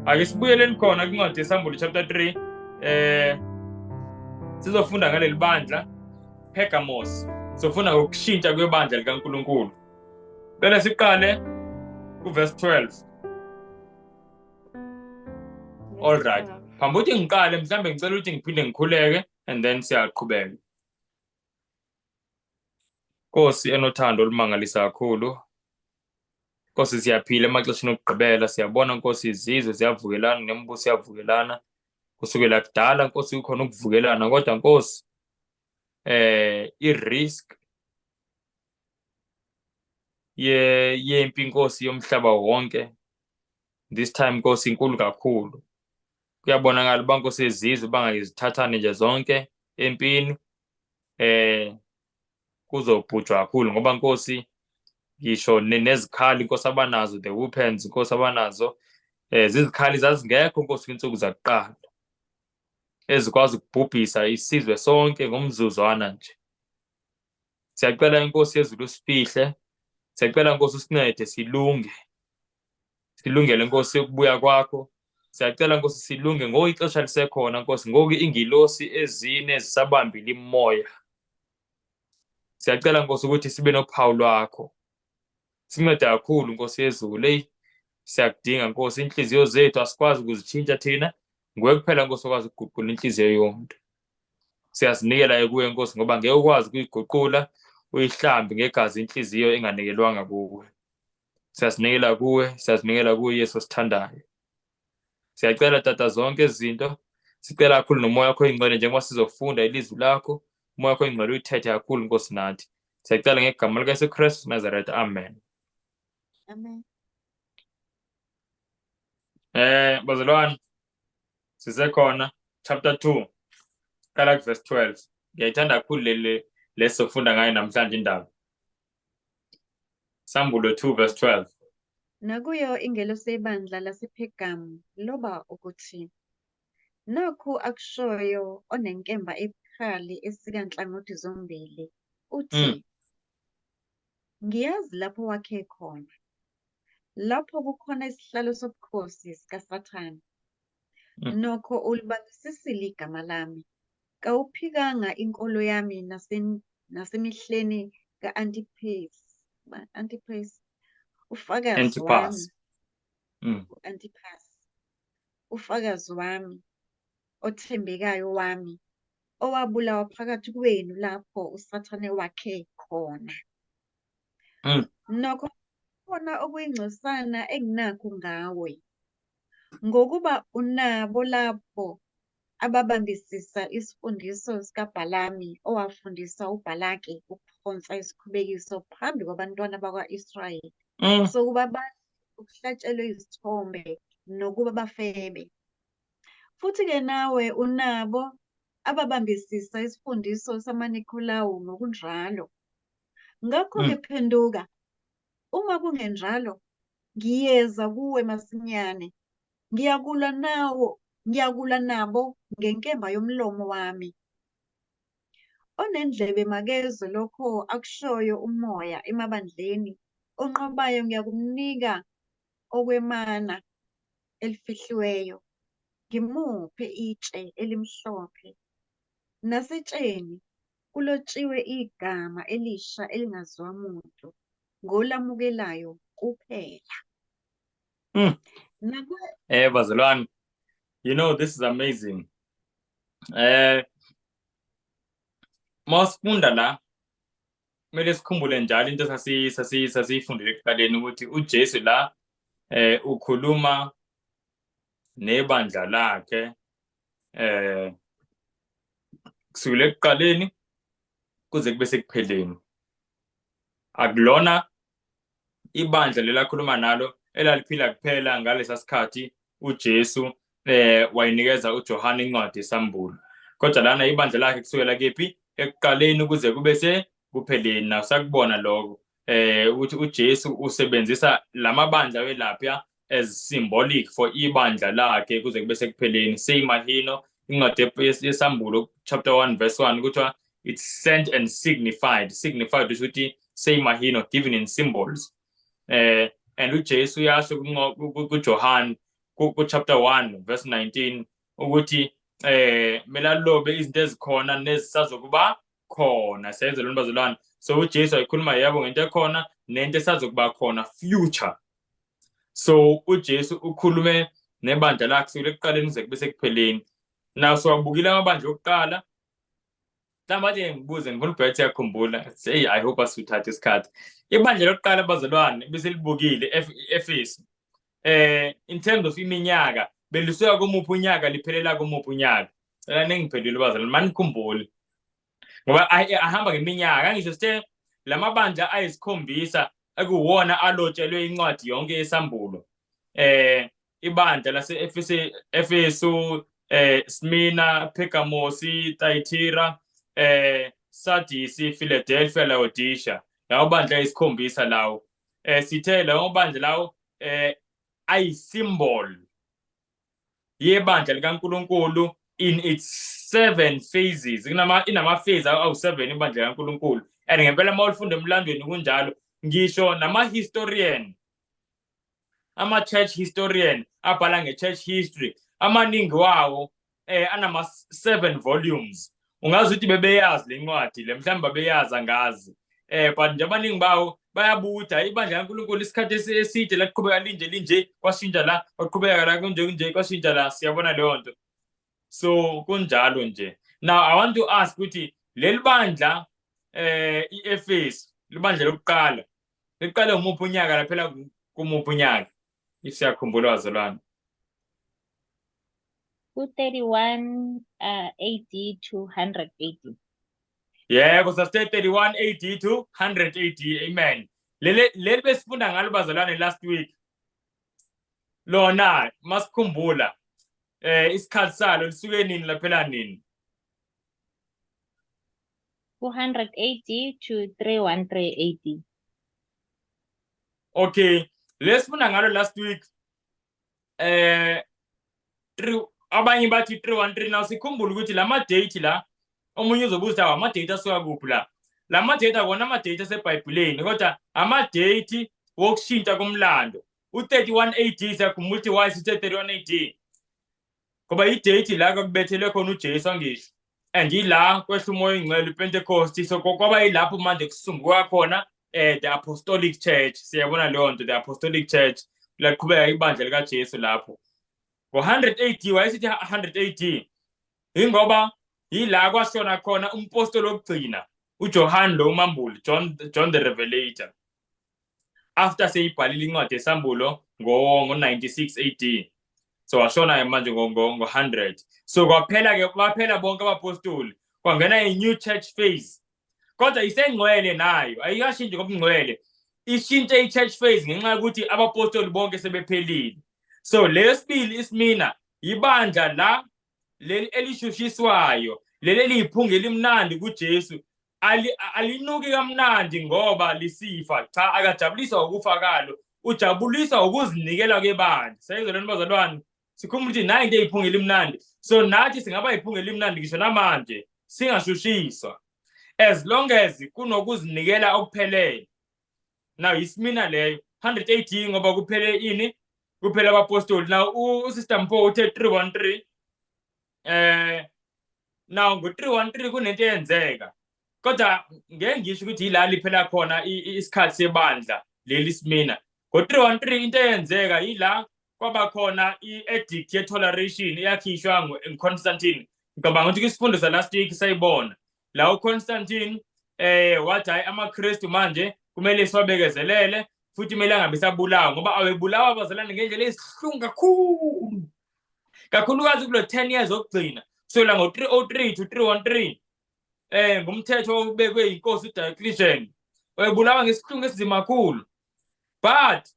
Ake sibuyeleni khona kwincwadi yeSambulo chapter 3, sizofunda ngaleli bandla Pergamos. Sofunda ngokushintsha kwebandla likaNkulunkulu. Bese siqale kuverse 12. All right. Phambi ukuthi ngiqale, mhlambe ngicela ukuthi ngiphinde ngikhuleke and then siyaqhubeka. Nkosi enothando olumangalisa kakhulu. Nkosi, siyaphila emaxesheni okugqibela, siyabona, Nkosi, izizwe ziyavukelana nemibuso iyavukelana. Kusukela kudala, Nkosi, kukhona ukuvukelana, kodwa Nkosi, i-risk ye yempi, Nkosi, yomhlaba wonke this time, Nkosi, inkulu kakhulu. Kuyabonakala uba, Nkosi, izizwe bangayizithathane nje zonke empini, kuzobhujwa kakhulu, ngoba, Nkosi, ngisho nezikhali, Nkosi, abanazo, the weapons, Nkosi, abanazo, zizikhali zazingekho, Nkosi, kwinsuku zakuqala, ezikwazi ukubhubhisa isizwe sonke ngomzuzwana nje. Siyacela, inkosi yezulu, usifihle. Siyacela, Nkosi, usincede silunge, silungele, Nkosi, ukubuya kwakho. Siyacela, Nkosi, silunge ngoku ixesha lisekhona, Nkosi, ngoku ingilosi ezine zisabambile imoya. Siyacela, Nkosi, ukuthi sibe nophawu lwakho. Sincede kakhulu, Nkosi yezulu. Eyi, siyakudinga, Nkosi. Inhliziyo zethu asikwazi ukuzitshintsha thina, nguwe kuphela, Nkosi, okwazi ukuguqula inhliziyo yomuntu. Siyazinikela kuwe, Nkosi, ngoba ngeke ukwazi ukuyiguqula, uyihlambe ngegazi inhliziyo enganikelwanga kuwe. Siyazinikela kuwe, siyazinikela kuwe, Yesu osithandayo. Siyacela, Tata, zonke izinto. Sicela kakhulu nomoya wakho oyingcwele, njengoba sizofunda ilizwi lakho, umoya wakho oyingcwele uyithethe kakhulu, Nkosi, nathi. Siyacela ngegama likaYesu Kristu Nazareth, amen. Amen. Bazalwane, sisekhona chapter 2, qala ku verse 12. Ngiyayithanda kakhulu le lesofunda ngayo namhlanje indaba. Sambulo 2 verse 12. Nakuyo ingelosi yebandla lasePhergamu loba ukuthi, Nakhu akushoyo onenkemba ebukhali esika nhlangothi zombili, uthi, Ngiyazi lapho wakhe khona, lapho kukhona isihlalo sobukhosi sikaSathane. Nokho ulibambisisile igama lami, kawuphikanga inkolo yami nasemihleni ka-Antipas, Antipas, ufakazi Antipas. wami, u-Antipas, ufakazi wami, othembekayo wami, owabulawa phakathi kwenu lapho uSathane wakhe khona. Nokho khona okuyingcosana enginakho ngawe, ngokuba unabo lapho ababambisisa isifundiso sikaBhalami, owafundisa uBhalaki ukuphonsa isikhubekiso phambi kwabantwana bakwa-Israyeli sokuba badle okuhlatshelwe izithombe nokuba bafebe. Futhi-ke nawe unabo ababambisisa isifundiso samaNikolawu ngokunjalo. Ngakho-ke phenduka, uma kungenjalo, ngiyeza kuwe masinyane, ngiyakulwa nawo, ngiyakulwa nabo ngenkemba yomlomo wami. Onendlebe makezwe lokho akushoyo uMoya emabandleni. Onqobayo ngiyakumnika okwemana elifihliweyo, ngimuphe itshe elimhlophe, nasetsheni kulotshiwe igama elisha elingaziwa muntu, ngolamukelayo kuphela. Bazalwane, this is amazing. Masifunda la, kumele sikhumbule njalo into sasiyifundile ekuqaleni, ukuthi uJesu la ukhuluma nebandla lakhe kusukela ekuqaleni kuze kube sekupheleni. Akulona ibandla lelakhuluma nalo elaliphila kuphela ngalesa sikhathi uJesu wayinikeza uJohane incwadi yeSambulo, kodwa lana ibandla lakhe kusukela kephi? Ekuqaleni kuze kube sekupheleni. Na sakubona lokho ukuthi uJesu usebenzisa lamabandla welapha as symbolic for ibandla lakhe kuze kube sekupheleni. Seyimahino incwadi yeSambulo chapter 1 verse 1 kuthiwa it's sent and signified. Signified kusho ukuthi seyimahino, given in symbols. And uJesu uyasho kuJohn. Ku chapter 1 verse 19 ukuthi kumele alobe izinto ezikhona nezisazokuba khona. Siyenze lona, bazalwane. So uJesu ayikhuluma, yebo, ngento ekhona nento esazokuba khona, future. So uJesu ukhulume nebandla lakhe kusukela ekuqaleni kuze kube sekupheleni. Now siwabukile amabandla okuqala. Mhlawumbe ade ngibuze, ngifuna ubhethe yakhumbula. Hey, I hope asuthatha isikhathi. Ibandla lokuqala, bazalwane, beselibukile, Efesu, in terms of iminyaka, belisuka kumuphi unyaka liphelela kumuphi unyaka? Cela ningiphendule, bazalwane, manikhumbule, ngoba ahamba ngeminyaka. Ngisho sithe lamabandla ayisikhombisa ekuwona alotshelwe incwadi yonke yesambulo, ibandla lase Efesu, Smyrna, Pergamos, Thyatira, Sardis, Philadelphia, Laodicea, lawo bandla ayisikhombisa lawo. Sithe lawo bandla lawo ayisymbol yebandla likaNkuluNkulu in its seven phases. Kunama inama phase awu7 ibandla likaNkuluNkulu, and ngempela uma ulifunda emlandweni kunjalo. Ngisho nama historian, ama church historian abhala nge-church history, amaningi wawo anama 7 volumes. Ungazi ukuthi bebeyazi lencwadi le, mhlawumbe babeyazi, angazi, but nje abaningi bawo bayabutha ibandla kaNkuluNkulu isikhathi eside laqhubeka linje linje, kwashintsha la, kwaqhubeka la kunje kunje, kwashintsha la. Siyabona leyo nto. So kunjalo nje. Now I want to ask ukuthi leli bandla, iEfesu, libandla lokuqala, liqale umuphi unyaka, laphela kumuphi unyaka, if siyakhumbula, bazalwane? Ku-31 AD to 100 AD. Yebo, sasithe 31 AD to 100 AD. Amen. Leli besifunda ngalo, bazalwane, last week lona, masikhumbula, isikhathi salo lisuke nini, laphela nini? 200 AD to 313 AD. Okay, lesifunda ngalo last week, 3, abanye bathi 313. Now sikhumbule ukuthi lama date la, omunye uzobuza, "Awu, ama date asuka kuphi la?" Lama date akona ama date aseBhayibhelini, kodwa ama date wokushintsha komlando. U31 AD, siyakhumbula ukuthi why sithe 31 AD? Ngoba i-date la kwakubethelwe khona uJesu, angisho? And ila kwehla uMoya oNgcwele, iPentecost. So kwaba yilapho manje kusunguka khona the apostolic church. Siyabona leyo nto, the apostolic church, laqhubeka ibandla likaJesu lapho. Ngo-100 AD, wayesithi 100 AD ingoba yila kwashona khona umpostoli wokugcina, uJohn lo umambuli, John the Revelator, after seyibhalile incwadi yesambulo ngo-96 AD. So washona manje ngo-100. So kwaphela ke, baphela bonke abapostoli, kwangena i-new church phase, kodwa isengcwele nayo, ayikashintshi ngobungcwele. Ishintshe i-church phase ngenxa yokuthi abapostoli bonke sebephelile. So leyo sibili, iSmyrna, ibandla la leli elishushiswayo, leli eliyiphunga elimnandi kuJesu. Alinuki kamnandi ngoba lisifa, cha, akajabuliswa ukufa kalo, ujabuliswa ukuzinikela kwebandla. Sayizwa lento, bazalwane? Sikhuluma ukuthi nayi into eyiphunga elimnandi. So nathi singaba yiphunga elimnandi ngisho namanje singashushiswa, as long as kunokuzinikela okuphelele. Now iSmyrna leyo, 100 AD, ngoba kuphele ini? Kuphela abapostoli. Now uSister Mpho uthe 313. Now ngo-313 kunento eyenzeka, kodwa ngeke ngisho ukuthi yila liphela khona isikhathi sebandla leli Smyrna. Ngo-313 into eyenzeka yila kwaba khona i-edict ye-toleration eyakhishwa nguConstantine. Ngicabanga ukuthi kwisifundo sa-last week sayibona la uConstantine wathi, hayi, amaKristu manje kumele siwabekezelele futhi kumele angabe sabulawa, ngoba awebulawa, abazalwane, ngendlela esihlungu kakhulu, kakhulukazi kulo 10 years okugcina, kusukela ngo-303 to 313, ngumthetho obekwe inkosi uDiocletian. Wayebulawa ngesihlungu esinzima kakhulu, but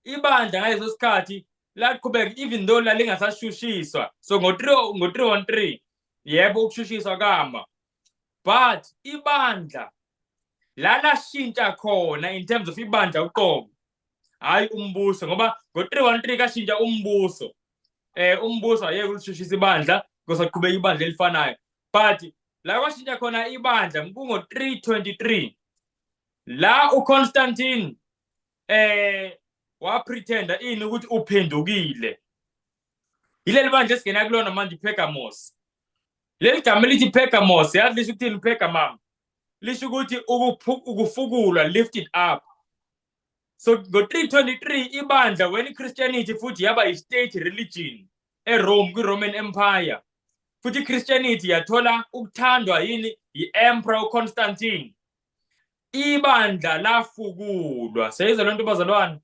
ibandla ngaleso sikhathi laqhubeka even though lalingasashushiswa. So ngo-3 ngo-313, yebo, ukushushiswa kama, but ibandla lalashintsha khona in terms of ibandla uqobo, hayi umbuso, ngoba ngo-313 kashintsha umbuso. Umbuso ayeke ulishushisa ibandla, kusaqhubeka ibandla elifanayo, but la kwashintsha khona ibandla kungo-323, la uConstantine Wapretenda ini ukuthi uphendukile. Yileli bandla esingena kulona manje, iPergamos. Leli gama elithi Pergamos, yazi lisho ukuthini Pergamum? Lisho ukuthi ukufukulwa, lifted up. So ngo-323 ibandla, when iChristianity futhi yaba i-state religion eRome, kwi-Roman Empire, futhi iChristianity yathola ukuthandwa yini? I-Emperor uConstantine. Ibandla lafukulwa. Seyizwa lento, bazalwane?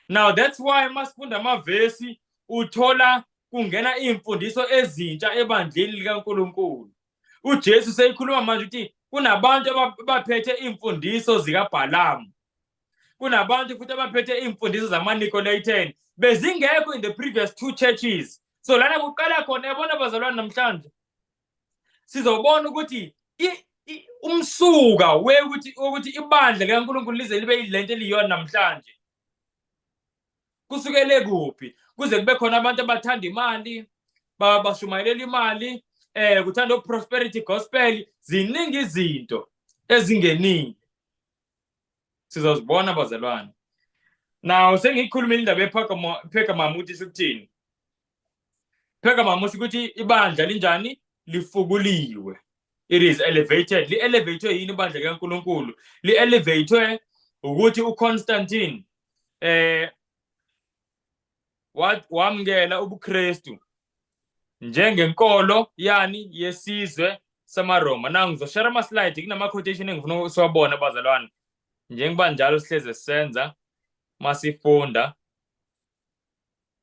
Now that's why masifunda amavesi uthola kungena iy'mfundiso ezintsha ebandleni likaNkulunkulu. UJesu seyikhuluma manje ukuthi kunabantu abaphethe iy'mfundiso zikaBhalamu, kunabantu futhi abaphethe iy'mfundiso zama-Nicolaitan, bezingekho in the previous two churches. So lana kuqala khona, yabona bazalwane, namhlanje sizobona ukuthi umsuka wekuthi ukuthi ibandla likaNkulunkulu lize libe yilento eliyona namhlanje kusukele kuphi, kuze kube khona abantu abathanda imali, bashumayelela imali, kuthanda prosperity gospel. Ziningi izinto ezingenile, sizozibona bazalwane. Now sengiyikhulumile indaba yePergamum ukuthi sikuthini. Pergamum usho ukuthi ibandla linjani? Lifukuliwe, it is elevated. Li-elevatwe yini ibandla likaNkulunkulu? Li-elevatwe ukuthi uConstantine wamukela ubuKristu njengenkolo yani yesizwe samaRoma. Na ngizoshare ama slide, kunama quotation engifuna siwabone bazalwane, njengoba njalo sihleze senza masifunda,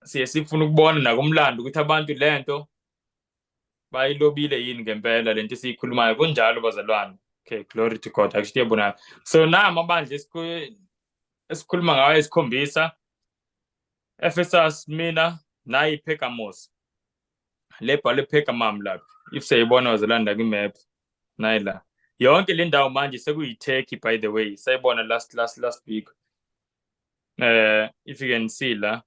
siye sifuna ukubona nakumlando ukuthi abantu lento bayilobile yini ngempela lento esiyikhulumayo. Kunjalo bazalwane? Okay, glory to God. Actually iyabonakala. So na amabandla esikhuluma ngayo esikhombisa, Ephesus, Smyrna, nayi Pergamos. Le bhalwe Pergamum lapha, if siyayibona bazalwane la kwi-map, nayi la. Yonke le ndawo manje sekuyi-Turkey, by the way, sayibona last week. If you can see la,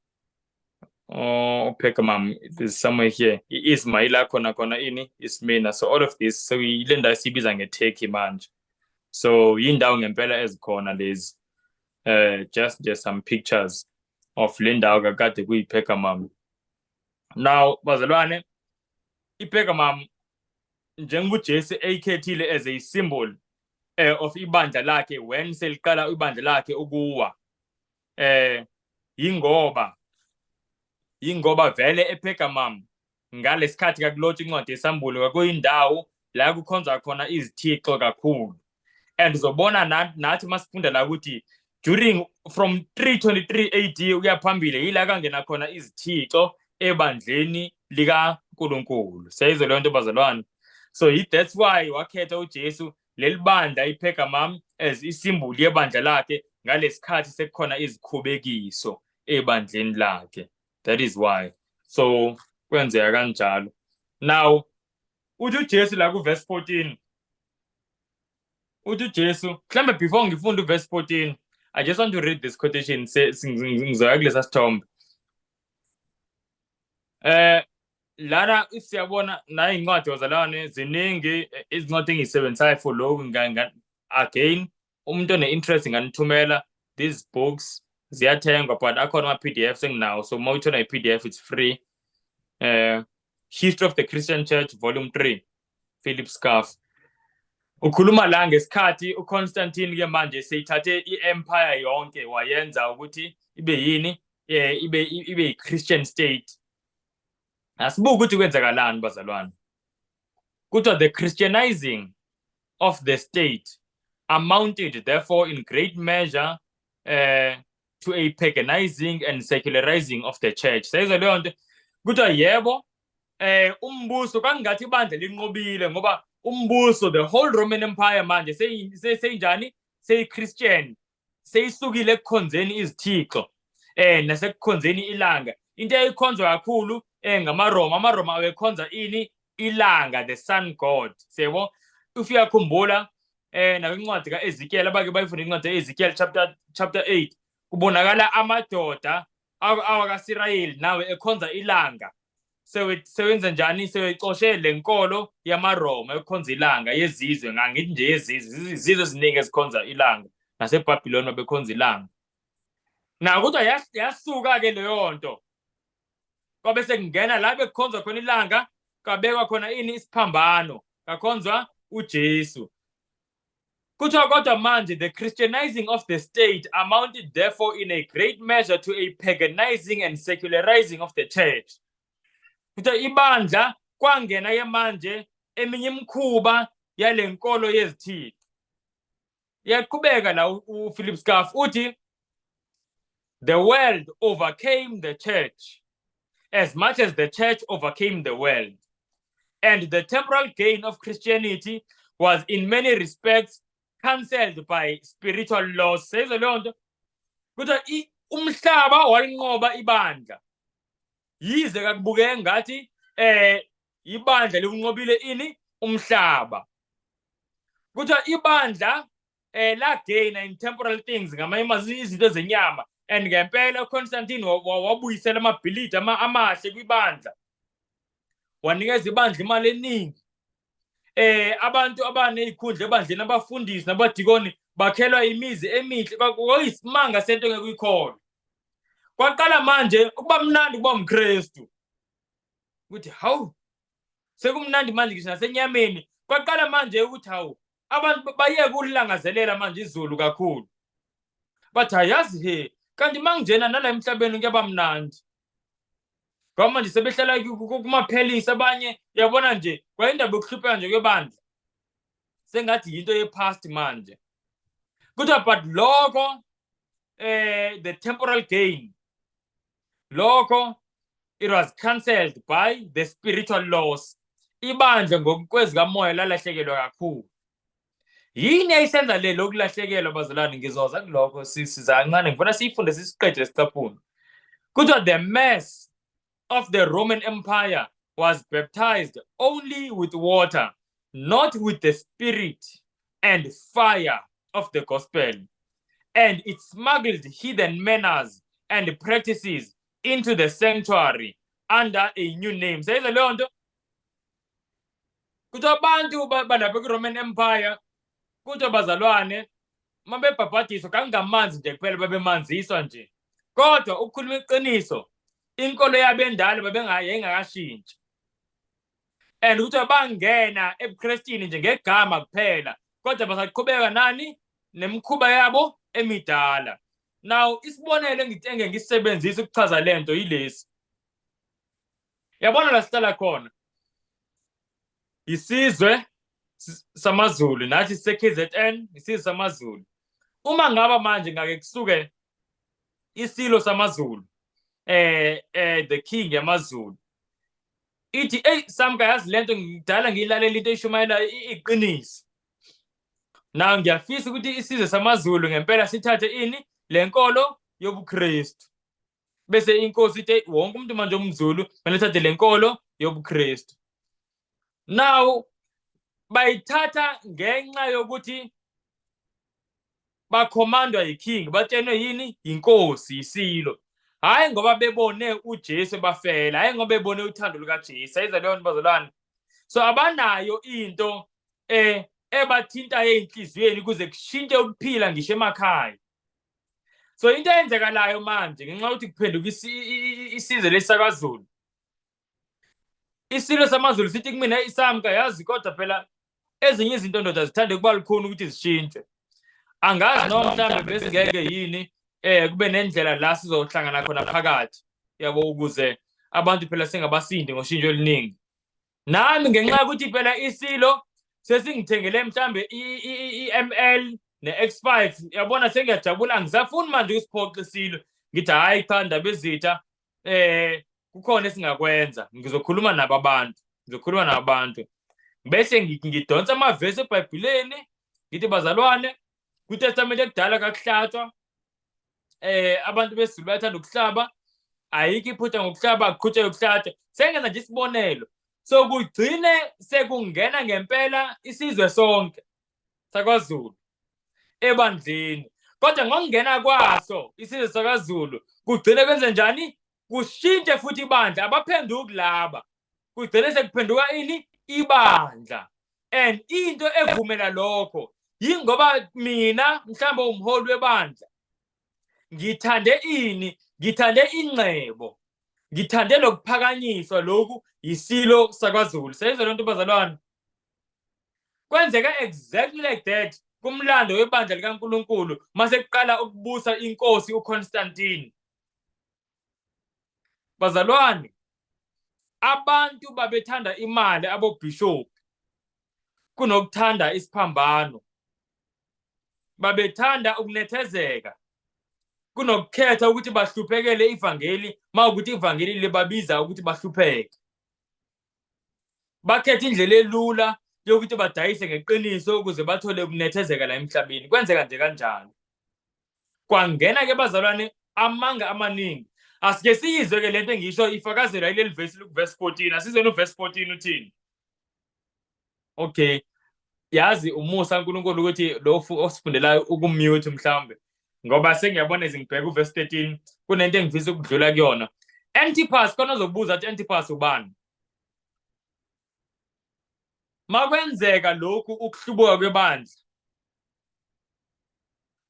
oh, Pergamum is somewhere here. I-Izmir la khona khona ini iSmyrna. So all of this sekuyile ndawo esiyibiza nge-Turkey manje. So yindawo ngempela ezikhona lezi. Just nje some pictures of le ndawo kakade kuyi-Pergamum. Now bazalwane, iPergamum njengoba uJesu eyikhethile as a symbol of ibandla lakhe when seliqala ibandla lakhe ukuwa, yingoba vele ePergamum ngalesikhathi kakulotshwa incwadi yesambulo kwakuyindawo la kukhonzwa khona izithixo kakhulu. And uzobona nathi masifunda la ukuthi during from 323 AD ukuya phambili yila kangena khona izithixo ebandleni likaNkulunkulu. Siyayizwa leyo nto bazalwane? So that's why wakhetha uJesu leli bandla iPergamum as isimboli yebandla lakhe ngalesikhathi sekukhona izikhubekiso ebandleni lakhe. That is why. So kwenzeka kanjalo. Now uthi uJesu la ku verse 14, uthi uJesu, mhlambe before ngifunda uverse 14, I just want to read this quotation, ngizoya kulesa sithombe. Lana siyabona nayi incwadi bazalwane, ziningi izincwadi engiyisebenzisayo for lokhu. Again, umuntu one-interest nganithumela these books, ziyathengwa, but akhona ama-PDFs enginawo, so uma uyithola i-PDF it's free. History of the Christian Church, volume 3, Philip Scaff ukhuluma la ngesikhathi uConstantine ke manje seyithathe i-empire yonke wayenza ukuthi ibe yini, ibe i-Christian state. Asibuke ukuthi kwenzakalani bazalwane. Kuthiwa the Christianizing of the state amounted therefore in great measure to a paganizing and secularizing of the church. Seyizwa leyo nto? Kuthiwa yebo, umbuso kangathi ibandla linqobile ngoba umbuso, the whole Roman Empire manje seyinjani? Seyi-Christian, seyisukile ekukhonzeni izithixo nasekukhonzeni ilanga, into eyayikhonzwa kakhulu ngamaRoma. AmaRoma awekhonza ini? Ilanga, the sun god. Siyebo, if uyakhumbula nakwincwadi kaEzekiel, abake bayifunda incwadi kaEzekiel chapter 8, kubonakala amadoda awakaSirayeli nawe ekhonza ilanga. Sewenza njani? Sewecoshe lenkolo yamaRoma ekhonza ilanga yezizwe, ngangithi nje yezizwe, izizwe eziningi ezikhonza ilanga, naseBhabhiloni babekhonza ilanga. Na kodwa yasuka ke leyo nto. Kwabe sekungena la bekukhonzwa khona ilanga, kwabekwa khona ini? Isiphambano, kakhonzwa uJesu. Kuthiwa kodwa manje, the Christianizing of the state amounted therefore in a great measure to a paganizing and secularizing of the church. Kuthiwa ibandla kwangena ke manje eminye imikhuba yale nkolo yezithixo. Iyaqhubeka la uPhilip Scaff uthi, the world overcame the church as much as the church overcame the world, and the temporal gain of Christianity was in many respects cancelled by spiritual loss. Seyizwe leyo nto. Kuthiwa umhlaba walinqoba ibandla, yize kakubukeka ngathi ibandla liwunqobile ini? Umhlaba. Kuthiwa ibandla la gain in temporal things, ngamanye amazwi izinto zenyama, and ngempela uConstantine wabuyisela amabhilidi amahle kwibandla, wanikeza ibandla imali eningi. Abantu abanezikhundla ebandleni, abafundisi nabadikoni, bakhelwa imizi emihle. Kwakuyisimanga sento engeke uyikholwe. Kwaqala manje ukuba mnandi kuba umKristu, ukuthi hawu, sekumnandi manje ngisho nasenyameni. Kwaqala manje ukuthi hawu, abantu bayeke ukulangazelela manje izulu kakhulu, bathi ayazi he, kanti manginjena nala emhlabeni kuyaba mnandi, ngoba manje sebehlala kumaphelisi abanye. Uyabona nje, kwayindaba yokuhlupheka nje kwebandla sengathi yinto ye-past manje. Kuthiwa but lokho, the temporal gain lokho, it was cancelled by the spiritual loss. Ibandla ngokwezikamoya lalahlekelwa kakhulu. Yini eyisenza le lokulahlekelwa, bazalwane? Ngizoza kulokho, siza kancane. Ngifuna siyifunde sisiqede lesicaphuno. Kuthiwa the mass of the Roman Empire was baptized only with water, not with the spirit and fire of the gospel, and it smuggled heathen manners and practices into the sanctuary under a new name. Seyizwe leyo nto. Kuthiwa abantu balapha kwi-Roman Empire, kuthiwa bazalwane, mabebhabhadiswa kangamanzi nje kuphela, babemanziswa nje, kodwa ukukhuluma iqiniso, inkolo yabo endala babengayengakashintshi, and kuthiwa bangena ebuKristini nje ngegama kuphela, kodwa basaqhubeka nani? Nemikhuba yabo emidala. Now isibonelo engike ngisebenzise ukuchaza lento yilesi. Yabona la sihlala khona, isizwe samaZulu, nathi sise-KZN, isizwe samaZulu. Uma ngaba manje ngake kusuke isilo samaZulu, the king yamaZulu, ithi, "Hey Samka, yazi lento ngidala ngiyilalela, into eyishumayela iqiniso. Na ngiyafisa ukuthi isizwe samaZulu ngempela sithathe ini? Le nkolo yobuKristu." Bese inkosi ithi wonke umuntu manje omZulu kumele athathe le nkolo yobuKristu. Now bayithatha ngenxa yokuthi bakhomandwa yiking, batshenwe yini? Yinkosi, yisilo, hhayi ngoba bebone uJesu bafela, hhayi ngoba bebone uthando lukaJesu. Ayiza leyo nto, bazalwane? So abanayo into ebathintayo ey'nhliziyweni kuze kushintshe ukuphila ngisho emakhaya. So into eyenzekalayo manje, ngenxa yokuthi kuphenduka isizwe lesi sakaZulu, isilo samaZulu sithi kumina, "Isamka, yazi kodwa phela ezinye izinto, ndoda, zithande kuba lukhuni ukuthi zishintshe. Angazi noma mhlambe besingeke yini kube nendlela la sizohlangana khona phakathi, yabo, ukuze abantu phela singabasindi ngoshintsho oluningi." Nami ngenxa yokuthi phela isilo sesingithengele mhlambe i-ML ne-X5, yabona, sengiyajabula, angisafuni manje ukusiphoxa isilo. Ngithi, "Hhayi cha, ndaba ezitha, kukhona esingakwenza. Ngizokhuluma nabo abantu, ngizokhuluma nabantu." Bese ngidonsa amavesi eBhayibhelini, ngithi, "Bazalwane, kwiTestamente ekudala kakuhlatshwa. Abantu besiZulu bayathanda ukuhlaba, ayikho iphutha ngokuhlaba, akuqhutsheke ukuhlatshwa." Sengenza nje isibonelo. So kugcine sekungena ngempela isizwe sonke sakwaZulu ebandleni, kodwa ngokungena kwaso isizwe sakaZulu kugcine kwenze njani? Kushintshe futhi ibandla. Abaphenduki laba, kugcine sekuphenduka ini? Ibandla. And into evumela lokho yingoba mina mhlawumbe umholi webandla. Ngithande ini? Ngithande ingcebo, ngithande lokuphakanyiswa lokhu yisilo sakwaZulu. Seyizwe lento, bazalwane. Kwenzeka exactly like that kumlando webandla likaNkulunkulu mase kuqala ukubusa inkosi uConstantine. Bazalwane, abantu babethanda imali, abobishop, kunokuthanda isiphambano. Babethanda ukunethezeka kunokukhetha ukuthi bahluphekele ivangeli, mawukuthi ivangeli libabiza ukuthi bahlupheke. Bakhetha indlela elula yokuthi badayise ngeqiniso ukuze bathole ukunethezeka la emhlabeni. Kwenzeka nje kanjalo. Kwangena ke, bazalwane, amanga amaningi. Asike siyizwe ke lento engisho ifakazelwa ileli verse loku-verse 14. Asizweni uverse 14 uthini. Okay, yazi umusa kaNkulunkulu ukuthi lo osifundelayo ukumute mhlawumbe, ngoba sengiyabona izingibheka uverse 13, kunento engifisa ukudlula kuyona. Antipas, khona ozobuza athi, "Antipas ubani?" Makwenzeka lokhu ukuhlubuka kwebandla,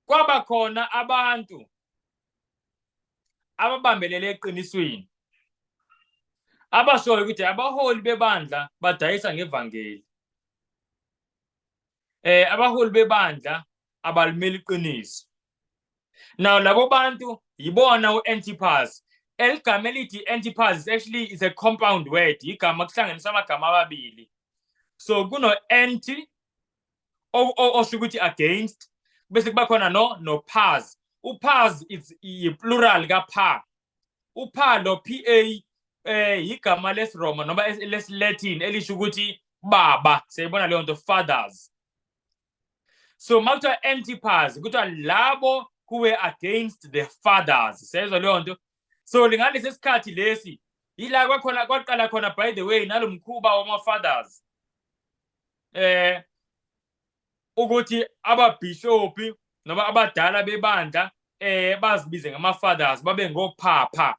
kwaba khona abantu ababambelele eqinisweni, abashoyo ukuthi abaholi bebandla badayisa ngevangeli, abaholi bebandla abalimeli iqiniso. Now labo bantu yibona uAntipas. Eligama elithi Antipas is actually is a compound word, igama kuhlanganisa amagama amabili. So kuno anti, osho ukuthi against, bese kuba khona no pas. Upas is i plural ka pa. Upha lo pa igama lesiRoma noma lesiLatin elisho ukuthi baba. Siyayibona leyo nto, fathers. So makuthiwa Antipas, kuthiwa labo who were against the fathers. Siyayizwa leyo nto? So ngalesi sikhathi lesi yila kwakhona kwaqala khona, by the way, nalomkhuba wama fathers, ukuthi ababhishopi noma abadala bebandla bazibize ngama fathers, babe ngophapha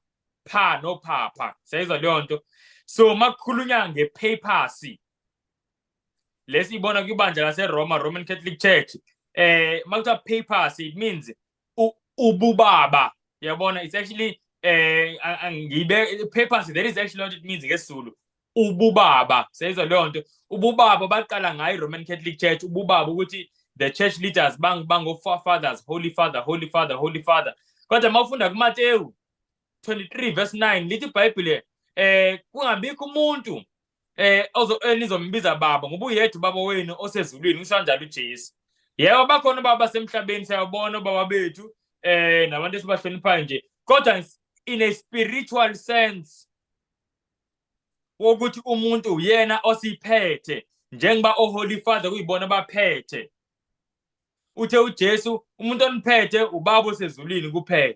pha nophapha. Siyayizwa leyo nto? So makukhulunywa ngepapacy lesiyibona kwibandla laseRoma, Roman Catholic Church, makuthiwa papacy, it means ububaba, yabona. It's actually ngibe papacy, that is actually what it means ngesiZulu, ububaba. Siyayizwa leyo nto? Ububaba baqala ngayo i-Roman Catholic Church, ububaba, ukuthi the church leaders bango fathers, holy father, holy father, holy father. Kodwa mawufunda kuMateyu 23 verse 9, lithi iBhayibhile kungabikho umuntu ozo enizombiza baba, ngoba uyedwa ubaba wenu osezulwini. Usho kanjalo uJesu. Yebo, bakhona ubaba basemhlabeni, siyabona ubaba bethu nabantu esibahloniphayo nje, kodwa in a spiritual sense wokuthi umuntu uyena osiphethe, njengoba oHoly Father kuyibona baphethe, uthe uJesu umuntu oniphethe ubaba osezulwini kuphela.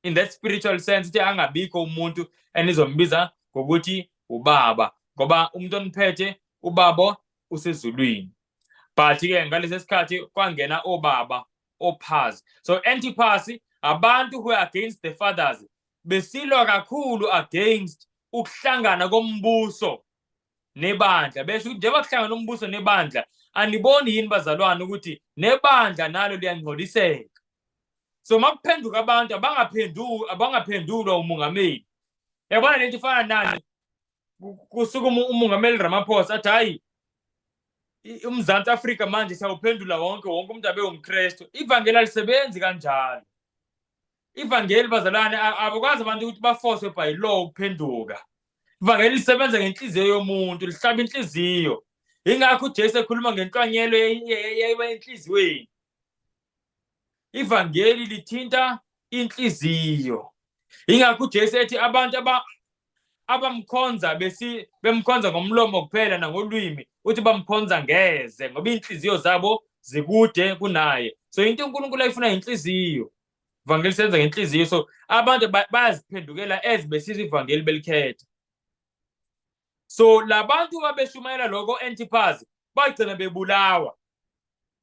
In that spiritual sense, uthi angabikho umuntu enizombiza ngokuthi ubaba, ngoba umuntu oniphethe ubaba usezulwini. But ke ngalesi sikhathi kwangena obaba, ophas. So Antipas, abantu who are against the fathers, besilwa kakhulu against ukuhlangana kombuso nebandla, besho ukuthi njengoba kuhlangana umbuso nebandla, aniboni yini, bazalwane, ukuthi nebandla nalo liyangcoliseka? So makuphenduka abantu, abangaphenduki, abangaphendulwa umongameli. Yabona lento ifana nani? Kusuka umongameli Ramaphosa athi, "Hayi, uMzantsi Afrika manje siyawuphendula wonke, wonke umuntu abe umKristu." Ivangeli alisebenzi kanjalo. Ivangeli, bazalwane, abakwazi abantu ukuthi bafoswe by law ukuphenduka. Ivangeli lisebenza ngenhliziyo yomuntu, lihlaba inhliziyo. Ingakho uJesu ekhuluma ngenhlwanyelo eyayiba enhliziyweni. Ivangeli lithinta inhliziyo. Ingakho uJesu ethi abantu abamkhonza besi bemkhonza ngomlomo kuphela nangolwimi, uthi bamkhonza ngeze, ngoba inhliziyo zabo zikude kunaye. So into uNkulunkulu ayifuna inhliziyo. Ivangeli senza ngenhliziyo. So abantu bayaziphendukela as besizwa ivangeli, belikhetha. So labantu babeshumayela lokho, Antipas, bagcina bebulawa.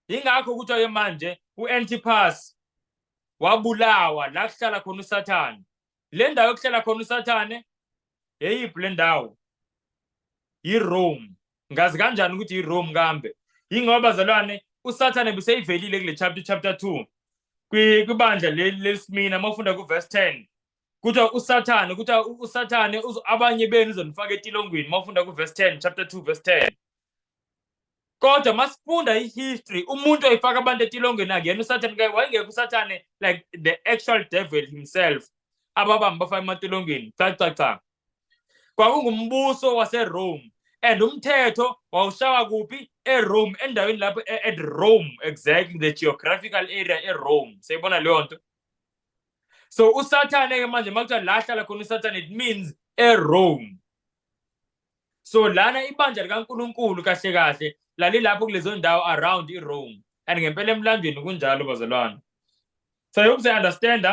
Ingakho kuthiwa ke manje uAntipas wabulawa la kuhlala khona uSathane. Le ndawo ekuhlala khona uSathane eyiphi le ndawo? YiRome. Ngazi kanjani ukuthi yiRome kambe? Yingoba, bazalwane, uSathane beseyivelile kule chapter, chapter 2. Kwibandla leli leSmina, mawufunda kuverse 10, kuthiwa uSathane, kuthiwa uSathane abanye benu uzonifaka etilongweni, mawufunda kuverse 10, chapter 2 verse 10. Kodwa masifunda ihistory, umuntu oyifaka abantu etilongweni akuyena uSathane, wayengekho uSathane like the actual devil himself ababamba bafaka ematilongweni. Cha cha cha, kwakungumbuso waseRome, and umthetho wawushawa kuphi? ERome, endaweni lapho at Rome, exactly the geographical area eRome. Siyibona leyo nto. So uSathane ke manje, makuthiwa la hlala khona uSathane, it means eRome. So lana ibandla likaNkulunkulu kahle kahle lalilapho kulezo ndawo around iRome, and ngempela emlandweni kunjalo, bazalwane. So I hope they understand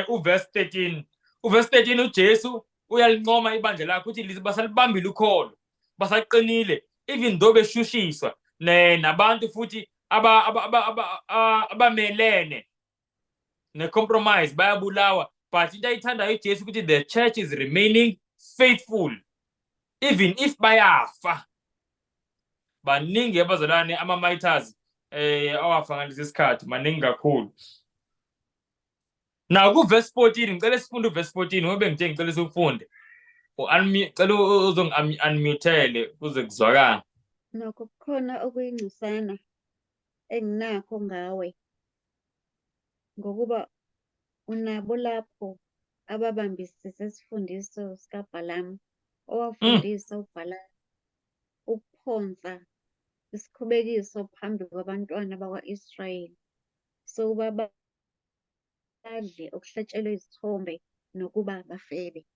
uverse 13. Uverse 13, uJesu uyalincoma ibandla lakhe, uthi basalibambile ukholo, basaqinile even though beshushiswa nabantu futhi abamelene ne-compromise bayabulawa. But into ayithandayo uJesu ukuthi the church is remaining faithful even if bayafa. Baningi abazalwane ama-martyrs awafa ngalesi sikhathi, maningi kakhulu. Now ku-verse 14, ngicela sifunde uverse 14, ngoba ngithe ngicela siwufunde. Cela uzongi-unmutele kuze kuzwakala. Nokho kukhona okuyingcosana enginakho ngawe, ngokuba unabo lapho ababambisise isifundiso sikaBhalamu, owafundisa uBhalaki ukuphonsa isikhubekiso phambi kwabantwana bakwa-Israyeli, sokuba badle okuhlatshelwe izithombe nokuba bafebe.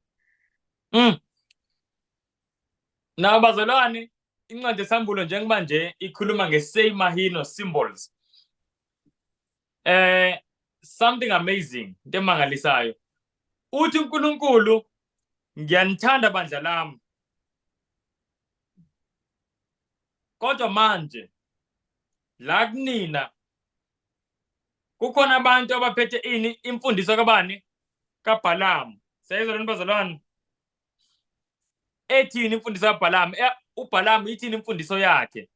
Now bazalwane, incwadi yeSambulo njengoba nje ikhuluma nge-Seimahino symbols, something amazing, into emangalisayo. Uthi uNkulunkulu, ngiyanithanda bandla lami, kodwa manje la kunina kukhona abantu abaphethe ini? Imfundiso kabani? KaBhalamu. Siyayizwa lento, bazalwane? Ethini imfundiso kaBhalamu? UBhalamu ithini imfundiso yakhe?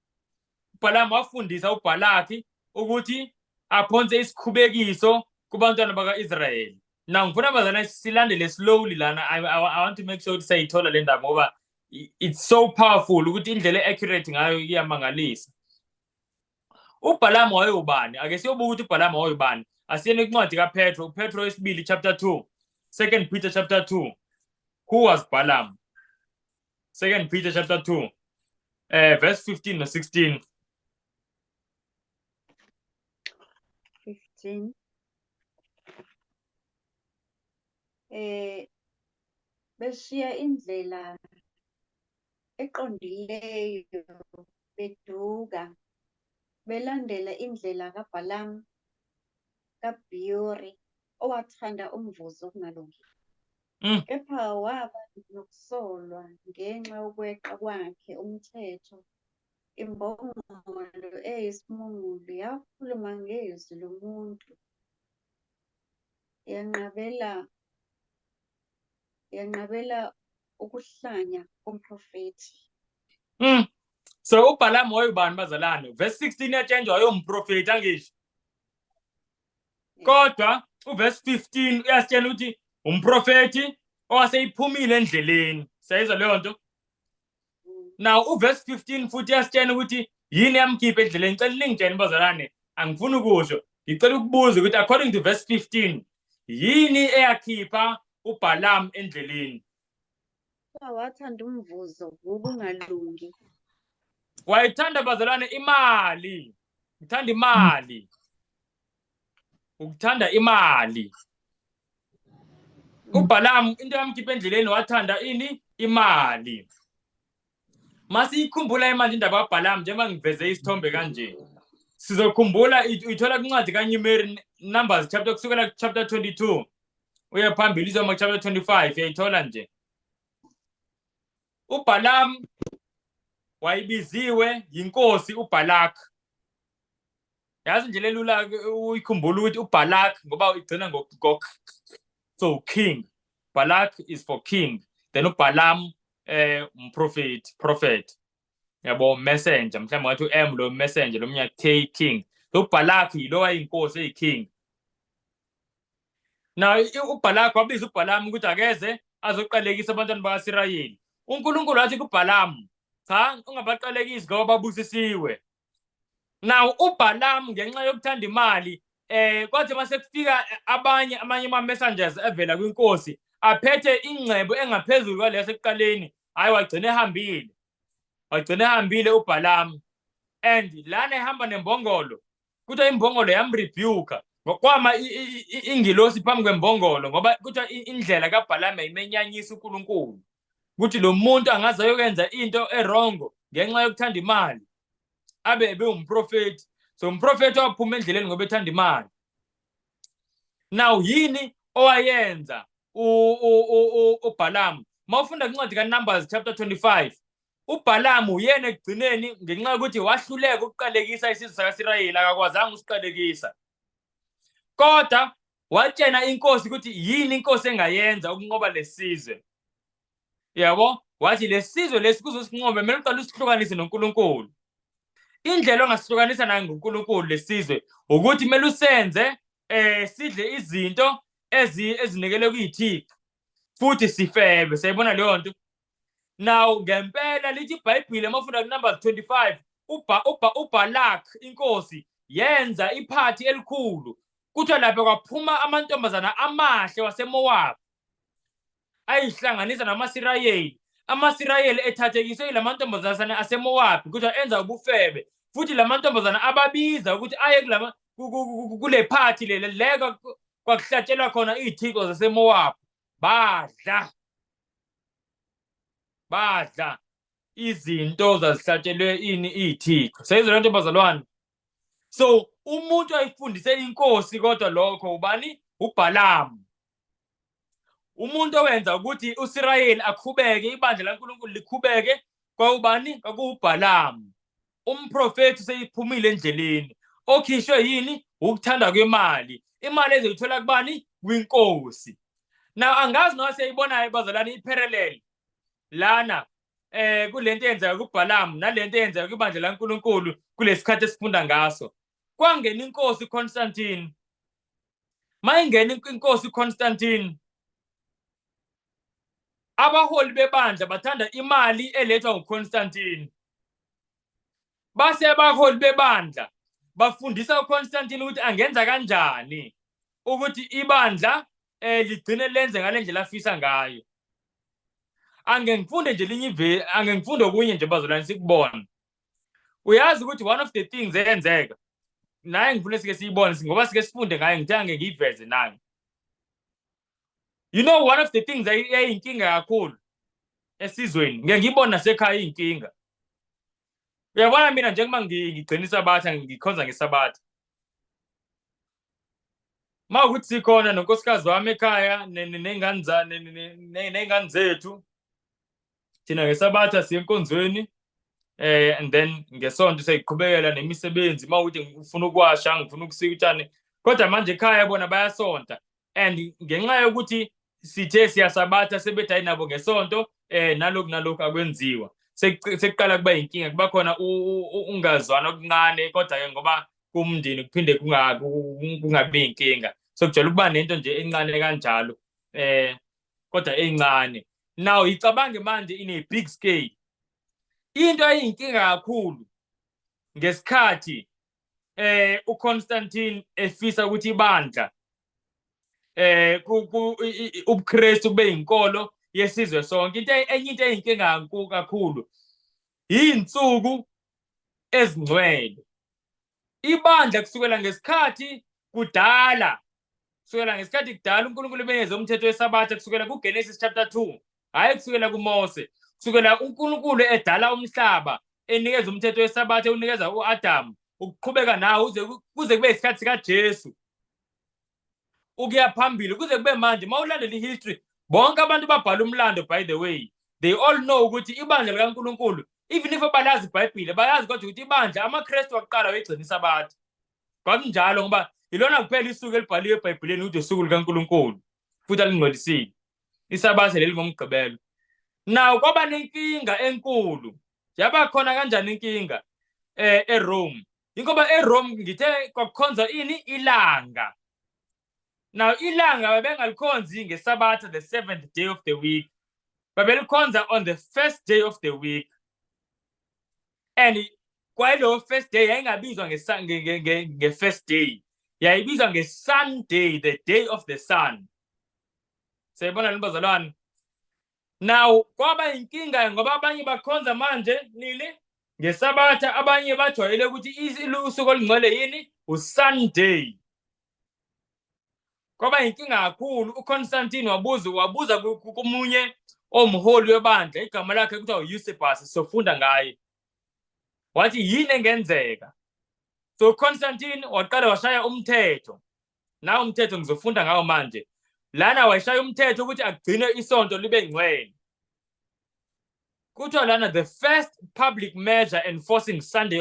UBhalamu wafundisa uBhalaki ukuthi aphonse isikhubekiso kubantwana baka-Israyeli. Now ngifuna, bazalwane, silandele slowly lana. I want to make sure ukuthi siyayithola le ndaba, ngoba it's so powerful ukuthi indlela e-accurate ngayo iyamangalisa. UBhalamu wayewubani? Ake siyobuka ukuthi uBhalamu wayewubani. Asiyeni kwincwadi kaPetro, uPetro wesibili chapter 2, Second Peter chapter 2. Who was Balaam? Second Peter chapter 2 verse 15 no 16. 15. Beshiya indlela eqondileyo, beduka, belandela indlela kaBhalamu kaBhiyori, owathanda umvuzo wokungalungi. Kepha waba nokusolwa ngenxa yokweqa kwakhe umthetho. Imbongolo eyisimungulu yakhuluma ngezwi lomuntu, yanqabela ukuhlanya komprofethi. So uBhalamu wayubani, bazalwane? Verse 16 yatshenjwa wayomprofethi, angisho? Kodwa uverse 15 uyasitshela ukuthi umprofethi owaseyiphumile endleleni. Siyayizwa leyo nto? Now uverse 15 futhi uyasitshela ukuthi yini yamkhipha endleleni. Ngicela ningitshene, bazalwane, angifuni ukusho. Ngicela ukubuza ukuthi according to verse 15, yini eyakhipha uBhalamu endleleni? Wathanda umvuzo wokungalungi. Wayethanda, bazalwane, imali. Uthanda imali. Ukuthanda imali. UBhalamu into yamkhipha endleleni, wathanda ini? Imali. Masiyikhumbula manje indaba kaBhalamu, njengoba ngiveze isithombe kanje. Sizokhumbula uyithola kwincwadi kaNumeri, Numbers chapter, kusukela chapter 22 uye phambili, izoma chapter 25, uyayithola nje. UBhalamu wayibiziwe yinkosi uBhalak. Yazi nje lelula uyikhumbula ukuthi uBhalak, ngoba igcina ngo so king. Balak is for king. Then uBalaam umprofet, prophet. Yabo, messenger, mhlawumbe ngathi uM lo messenger, lo mnya K king. So uBhalak yilo wayinkosi eyiking. Na uBhalaki wabiza uBhalamu ukuthi akeze azoqalekisa abantwana bakaSirayeli. UNkulunkulu wathi kuBhalamu, cha, ungabaqalekisi ngoba babusisiwe. Now uBhalamu ngenxa yokuthanda imali, kwathi mase kufika abanye amanye ama messengers evela kwinkosi aphethe ingcebo engaphezulu kwaleyo sekuqaleni, hayi, wagcina ehambile. Wagcina ehambile uBhalamu. And lana ehamba nembongolo, kuthiwa imbongolo yamrebuka ngokwama ingilosi phambi kwembongolo, ngoba kuthiwa indlela kaBhalamu yayimenyanyisa uNkulunkulu, ukuthi lo muntu angaze ayokwenza into e-wrong ngenxa yokuthanda imali, abe ebewumprofethi. So umprofethi waphuma endleleni ngoba ethanda imali. Now yini owayenza uBhalamu? Mawufunda incwadi kaNumbers chapter 25, uBhalamu uyena ekugcineni, ngenxa yokuthi wahluleka ukuqalekisa isizwe sakaSirayeli, akakwazanga ukusiqalekisa, kodwa watshena inkosi ukuthi yini inkosi engayenza ukunqoba lesizwe, yabo. Wathi lesizwe lesi kuzosinqobe kumele uqale usihlukanise noNkulunkulu. Indlela ongasihlukanisa nayo ngoNkulunkulu lesizwe ukuthi kumele usenze sidle izinto ezinikelwe kuyithixo futhi sifebe. Siyayibona leyo nto. Now ngempela lithi iBhayibheli, amafunda kuNumbers 25, uBalak inkosi yenza iphathi elikhulu. Kuthiwa lapha kwaphuma amantombazana amahle waseMoab ayihlanganisa namaSirayeli. AmaSirayeli ethathekiswe yilamantombazana aseMoab, kuthiwa enza ubufebe, futhi lamantombazana ababiza ukuthi aye kulama kule phathi le le kwakuhlatshelwa khona izithixo zaseMoab. Badla izinto zazihlatshelwe ini? Izithixo. Seyizwe lento, bazalwane. So umuntu ayifundise inkosi, kodwa lokho ubani? UBhalamu. Umuntu owenza ukuthi uSirayeli akhubeke, ibandla laNkulunkulu likhubeke, kwawubani? KwakuwuBhalamu. Umprofethi seyiphumile endleleni, okhishwe yini? Ukuthanda kwemali. Imali ezoyithola kubani? Kwinkosi. Now angazi noma siyayibonayo, bazalwane, iparallel lana kulento eyenzeka kuBhalamu nalento eyenzeka kwibandla laNkulunkulu kulesikhathi esifunda ngaso. Kwangena inkosi Constantine. Mayingena inkosi Constantine, abaholi bebandla bathanda imali elethwa nguConstantine. Base abaholi bebandla bafundisa uConstantine ukuthi angenza kanjani ukuthi ibandla ligcine lenze ngale ndlela afisa ngayo. Ange ngifunde nje linye ive, ange ngifunde okunye nje, bazalwane, sikubona. Uyazi ukuthi one of the things eyenzeka naye, ngifuna sike siyibone ngoba sike sifunde ngayo, ngithe ange ngiyiveze nayo. One of the things eyinkinga kakhulu esizweni, ngeke ngiyibone nasekhaya iyinkinga. Uyabona mina njengoba ngigcina isabatha, ngikhonza ngesabatha, ma ukuthi sikhona nonkosikazi wami ekhaya ney'ngane zethu, thina ngesabatha siye enkonzweni, and then ngesonto seyiqhubekela nemisebenzi, uma ukuthi ngifuna ukuwasha, ngifuna ukusika utshani. Kodwa manje ekhaya bona bayasonta, and ngenxa yokuthi sithe siyasabatha, sebethi hayi, nabo ngesonto nalokhu nalokhu akwenziwa. Sekuqala kuba inkinga, kuba khona ungazwana okuncane, kodwa ke ngoba kumndeni kuphinde kungabi inkinga. So kujwayele ukuba nento nje encane kanjalo, kodwa encane. Now icabange manje in a big scale, into eyinkinga kakhulu ngesikhathi uConstantine efisa ukuthi ibandla ubuKristu kube inkolo yesizwe sonke, into enye, into eyinkinga kakhulu insuku ezingcwele. Ibandla kusukela ngesikhathi kudala, kusukela ngesikhathi kudala uNkulunkulu ebeneze umthetho wesabatha, kusukela kuGenesis chapter 2, hayi kusukela kuMose, kusukela uNkulunkulu edala umhlaba, enikeza umthetho wesabatha, unikeza uAdam, ukuqhubeka nawo kuze kube isikhathi sikaJesu, ukuya phambili kuze kube manje. Mawulandela ihistory, bonke abantu babhala umlando, by the way, they all know ukuthi ibandla likaNkulunkulu, even if abalazi iBhayibhile, bayazi kodwa ukuthi ibandla amaKristu waqala wayigcina isabatha. Kwakunjalo ngoba ilona kuphela isuku elibhaliwe eBhayibhelini ukuthi usuku likaNkulunkulu futhi alingcwelisile, isabatha leli ngoMgqibelo. Now kwaba nenkinga enkulu. Yaba khona kanjani inkinga eRome? Ingoba eRome ngithe kwakukhonza ini? Ilanga. Now ilanga babengalikhonzi ngeSabatha, the seventh day of the week. Babelikhonza on the first day of the week. And kwaleyo first day yayingabizwa nge-first day. Yayibizwa nge-Sunday, the day of the sun. Siyayibona le bazalwane? Now kwaba inkinga ngoba abanye bakhonza manje nini? NgeSabatha, abanye bajwayele ukuthi usuku olungcwele yini? USunday. Kwaba inkinga kakhulu. UConstantine wabuza komunye omholi webandla, igama lakhe kuthiwa uEusebius, sofunda ngaye. Wathi, "Yini engenzeka?" So Constantine waqala washaya umthetho. Nawo umthetho ngizofunda ngawo manje. Lana washaya umthetho ukuthi agcine isonto libe ngcwele. Kuthiwa lana, the first public measure enforcing Sunday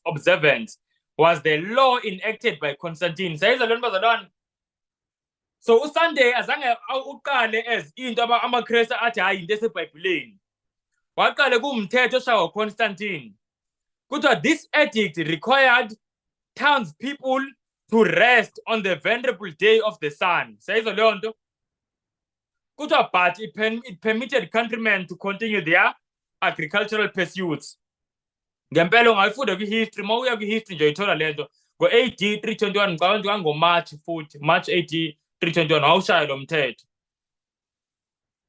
observance was the law enacted by Constantine. Sayizwa lona bazalwane? So uSunday azange uqale as into amaKristu athi hayi, into eseBhayibhelini. Waqale kuwumthetho oshawa uConstantine. Kuthiwa this edict required townspeople to rest on the venerable day of the sun. Sayizwa leyo nto? Kuthiwa but it permitted countrymen to continue their agricultural pursuits. Ngempela ungayifunda kwi-history, uma uya kwi-history nje uyithola lento. Ngo-AD 321, ngicabanga ukuthi kwango-March futhi, March AD 321 wawushaya lo mthetho.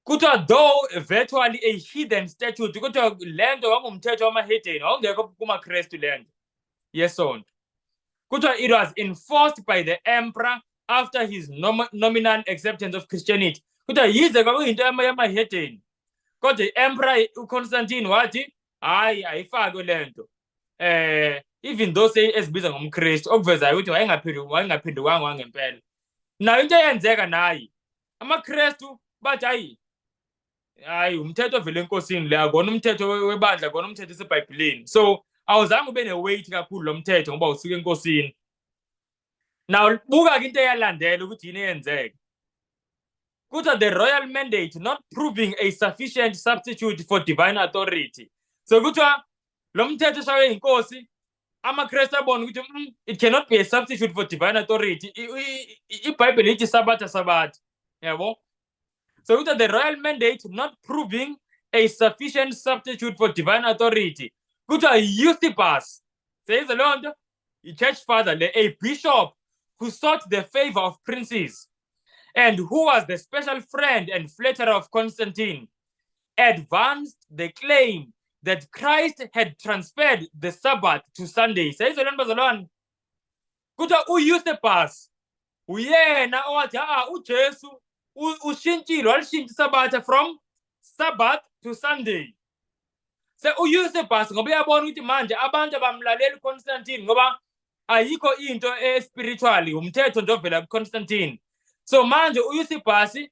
Kuthiwa though virtually a heathen statute, kuthiwa lento kwangumthetho wama-heathen, wawungekho kumaKrestu lento yesonto. Kuthiwa it was enforced by the emperor after his nominal acceptance of Christianity. Kuthiwa yize kwakuyinto yama-heathen, kodwa i-emperor uConstantine wathi hayi, ayifakwe lento. Even though say ezibiza ngomKristu, okuvezayo ukuthi wayengaphendukanga wangempela. Nayo into eyenzeka nayi, amaKristu bathi hayi hayi, umthetho ovela enkosini le, akona umthetho webandla, kona umthetho eseBhayibhelini. So awuzange ube ne-weight kakhulu lo mthetho ngoba usuka enkosini. Now buka-ke into eyalandela ukuthi yini eyenzeka. Kuthiwa the royal mandate not proving a sufficient substitute for divine authority. So kuthiwa lo mthetho oshaywe inkosi, amaKristu abona ukuthi it cannot be a substitute for divine authority. IBhayibheli lithi Sabatha, Sabatha, yabo. So kuthiwa the royal mandate not proving a sufficient substitute for divine authority, kuthiwa Eusebius, seyize leyo nto, i-church father le, a bishop who sought the favor of princes and who was the special friend and flatterer of Constantine, advanced the claim that Christ had transferred the Sabbath to Sunday. Seyizwe lento bazalwane? Kuthiwa uEusebius uyena owathi ah, uJesu ushintshile, walishintsha iSabatha from Sabbath to Sunday. Se uEusebius, ngoba uyabona ukuthi manje abantu abamlaleli uConstantine ngoba ayikho into e-spiritual, umthetho nje ovela kuConstantine. So manje uEusebius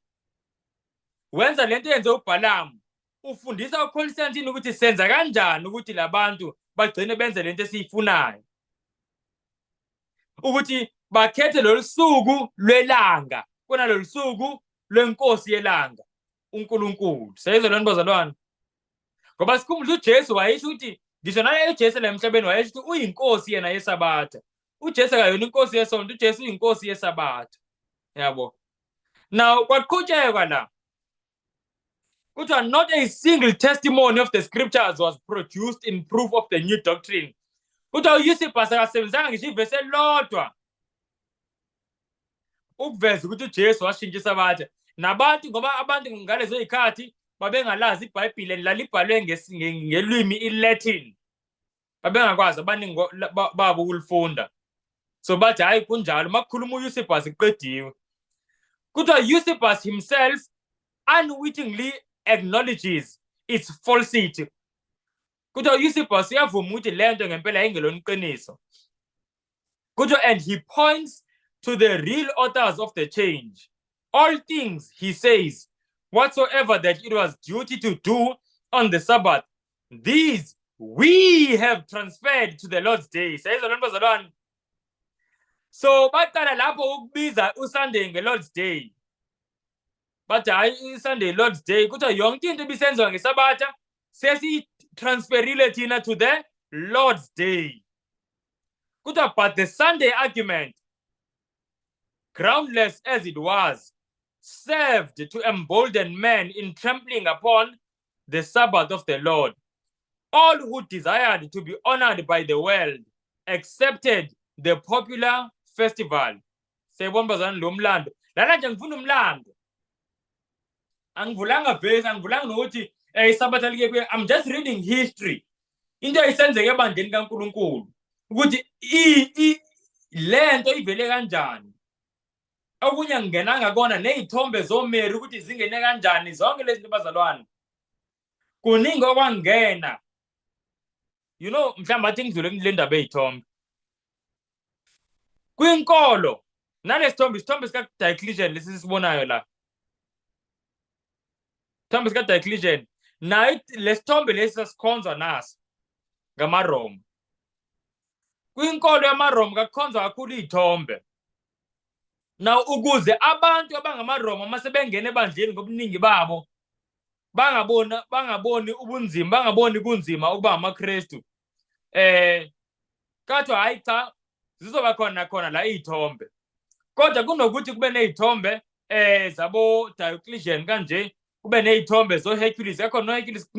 wenza lento yenze uBalaam, ufundisa uConstantine ukuthi senza kanjani ukuthi labantu bagcine benze lento esiyifunayo, ukuthi bakhethe lolu suku lwelanga kunalolu suku lwenkosi yelanga, uNkulunkulu. Seyizwe lento bazalwane? Ngoba sikhumbule uJesu wayesho ukuthi ngisho naye uJesu la emhlabeni wayesho ukuthi uyinkosi yena yeSabatha. UJesu akayona inkosi yesonto, uJesu uyinkosi yeSabatha, yabo. Now kwaqhutshekwa la. Kuthiwa not a single testimony of the scriptures was produced in proof of the new doctrine. Kuthiwa uEusebius akasebenzisanga ngisho ivesi elilodwa ukuveza ukuthi uJesu washintsha iSabatha nabantu, ngoba abantu ngalezo zikhathi babengalazi iBhayibheli, lalibhalwe ngelwimi iLatin, babengakwazi abaningi babo ukulifunda. So bathi hayi, kunjalo, makukhuluma uEusebius kuqediwe. Kuthiwa Eusebius himself unwittingly acknowledges its falsity. Kuthiwa uEusebius uyavuma ukuthi lento ngempela yayingelona iqiniso. Kuthiwa and he points to the real authors of the change. "All things," he says, "whatsoever that it was duty to do on the Sabbath, these we have transferred to the Lord's day." Sayizwa lento bazalwane? So baqala lapho ukubiza uSunday nge-Lord's Day. Bathi hayi, iSunday Lord's Day. Kuthiwa yonke into ibisenziwa ngeSabatha sesiyitransferile thina to the Lord's Day. Kuthiwa but the Sunday argument groundless as it was, served to embolden men in trampling upon the Sabbath of the Lord. All who desired to be honored by the world accepted the popular festival. Siyayibona bazalwane lo mlando. Lana nje ngifuna umlando. Angivulanga verse, angivulanga nokuthi isabatha like kuye. I'm just reading history. Into eyisenzeke ebandleni kaNkulunkulu ukuthi lento ivele kanjani. Okunye ngingenanga kona nezithombe zoMary ukuthi zingene kanjani zonke lezi zinto bazalwane. Kuningi okwangena. Mhlawumbe athi ngidlule kule ndaba ey'thombe. Kwinkolo nalesithombe, isithombe sika Diocletian lesi sisibonayo la. Isithombe sika Diocletian nayo lesithombe lesi sasikhonzwa naso ngamaRoma. Kwinkolo yamaRoma kakukhonzwa kakhulu iy'thombe. Now ukuze abantu abangamaRoma uma sebengena ebandleni ngobuningi babo bangaboni ubunzima, bangaboni kunzima ukuba amaKristu. Kathiwa hayi cha, zizoba khona khona la iy'thombe. Kodwa kunokuthi kube ney'thombe zabo Diocletian kanje, kube ney'thombe zo Hercules, yakhona no Hercules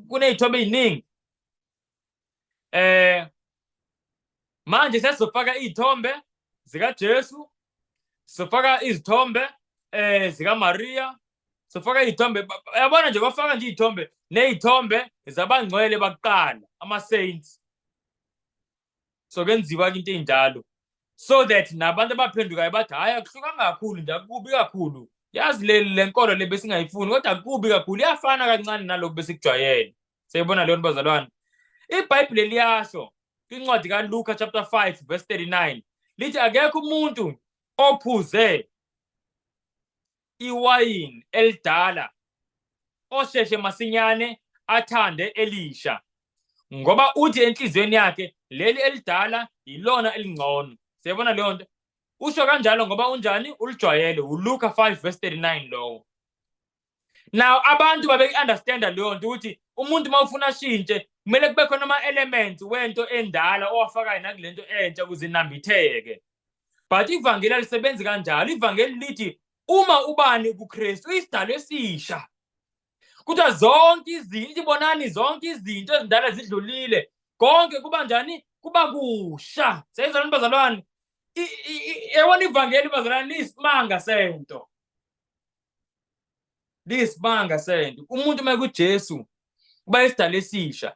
kuney'thombe ey'ningi. Manje sesizofaka iy'thombe zikaJesu, sizofaka izithombe zikaMaria, sizofaka iy'thombe, yabona nje bafaka nje iy'thombe ney'thombe zabangcwele bakuqala, ama-saints. So kwenziwa into ey'njalo so that nabantu abaphendukayo bathi hhayi akuhlukanga kakhulu nje, akubi kakhulu. Yazi le nkolo le besingayifuni kodwa akubi kakhulu, iyafana kancane nalokhu besikujwayele. Siyayibona leyo nto bazalwane. IBhayibheli liyasho kwincwadi kaLuka chapter 5 verse 39 lithi akekho umuntu ophuze iwayini elidala osheshe masinyane athande elisha, ngoba uthi enhliziyweni yakhe leli elidala yilona elingcono. Siyabona leyo nto. Usho kanjalo ngoba unjani? Ulijwayele. ULuka 5 verse 39 lowo. Now abantu babeyi-understanda leyo nto ukuthi umuntu uma ufuna ashintshe kumele kube khona ama-elements wento endala owafakayo nakule nto entsha ukuze inambitheke. But ivangeli alisebenzi kanjalo. Ivangeli lithi uma ubani kuKristu uyisidalwa esisha. Kuthiwa zonke izinto, ibonani zonke izinto ezindala zidlulile, konke kuba njani? Kuba kusha. Siyayizwa bazalwane? Yabona ivangeli bazalwane liyisimanga sento. Liyisimanga sento. Umuntu uma kuJesu uba isidalwa esisha.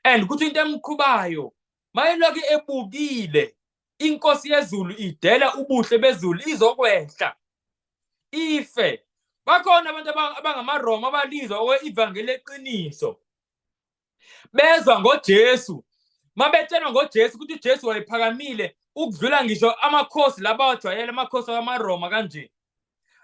And kuthi into emqhubayo mayelokhu ebukile inkosi yezulu idela ubuhle bezulu izokwehla ife. Bakhona abantu abangamaRoma abalizwa ivangeli leqiniso, bezwa ngoJesu, mabetshelwa ngoJesu ukuthi uJesu wayephakamile ukudlula ngisho amakhosi laba awajwayele amakhosi wamaRoma kanje,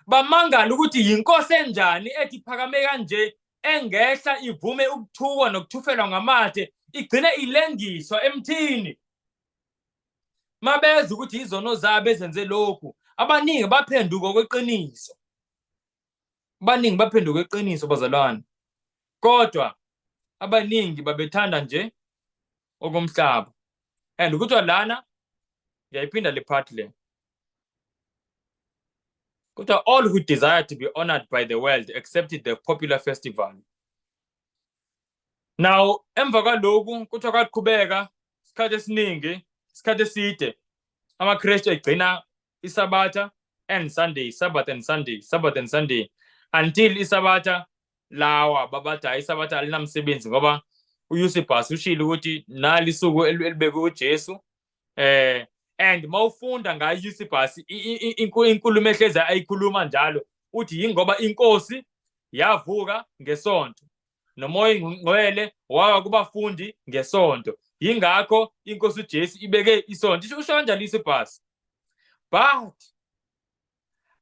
bamangala ukuthi yinkosi enjani ethi iphakame kanje engehla ivume ukuthukwa nokuthufelwa ngamathe igcine ilengiswa emthini. Mabeza ukuthi izono zabo ezenze lokhu, abaningi baphenduka okweqiniso. Abaningi baphenduka eqiniso bazalwane. Kodwa abaningi babethanda nje okomhlaba. And kuthiwa lana ngiyayiphinda le part le. Kuthiwa all who desire to be honored by the world accepted the popular festival. Now emva kwaloku kuthiwa kwaqhubeka isikhathi esiningi, isikhathi eside, amaKristu egcina iSabatha and Sunday, Sabbath and Sunday, Sabbath and Sunday, until iSabatha lawa babathi hayi iSabatha alinamsebenzi ngoba uYusibhasi ushilo ukuthi nali isuku elibekwe uJesu. And mawufunda ngayo uYusibhasi inkulumo ehlezi ayikhuluma njalo uthi yingoba inkosi yavuka ngesonto nomoya ongcwele wawa kubafundi ngesonto, yingakho inkosi uJesu ibeke isonto. Usho kanjalo uYusibhasi. But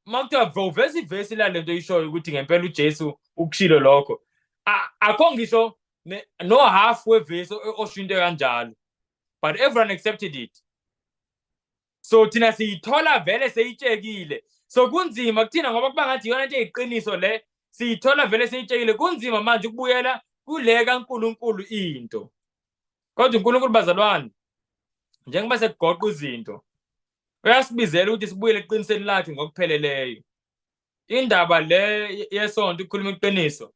makuthiwa uveza ivesi la lento ishoyo ukuthi ngempela uJesu ukushilo lokho, akho ngisho no half wevesi osho into kanjalo, but everyone accepted it. So thina siyithola vele seyitshekile, so kunzima kuthina ngoba kuba ngathi iyona into eyiqiniso le, siyithola vele seyitshekile. Kunzima manje ukubuyela kule kaNkulunkulu into. Kodwa uNkulunkulu bazalwane, njengoba sekugoqa izinto, Uyasibizela ukuthi sibuyele eqinisweni lakhe ngokupheleleyo. Indaba le yesonto ikhuluma iqiniso,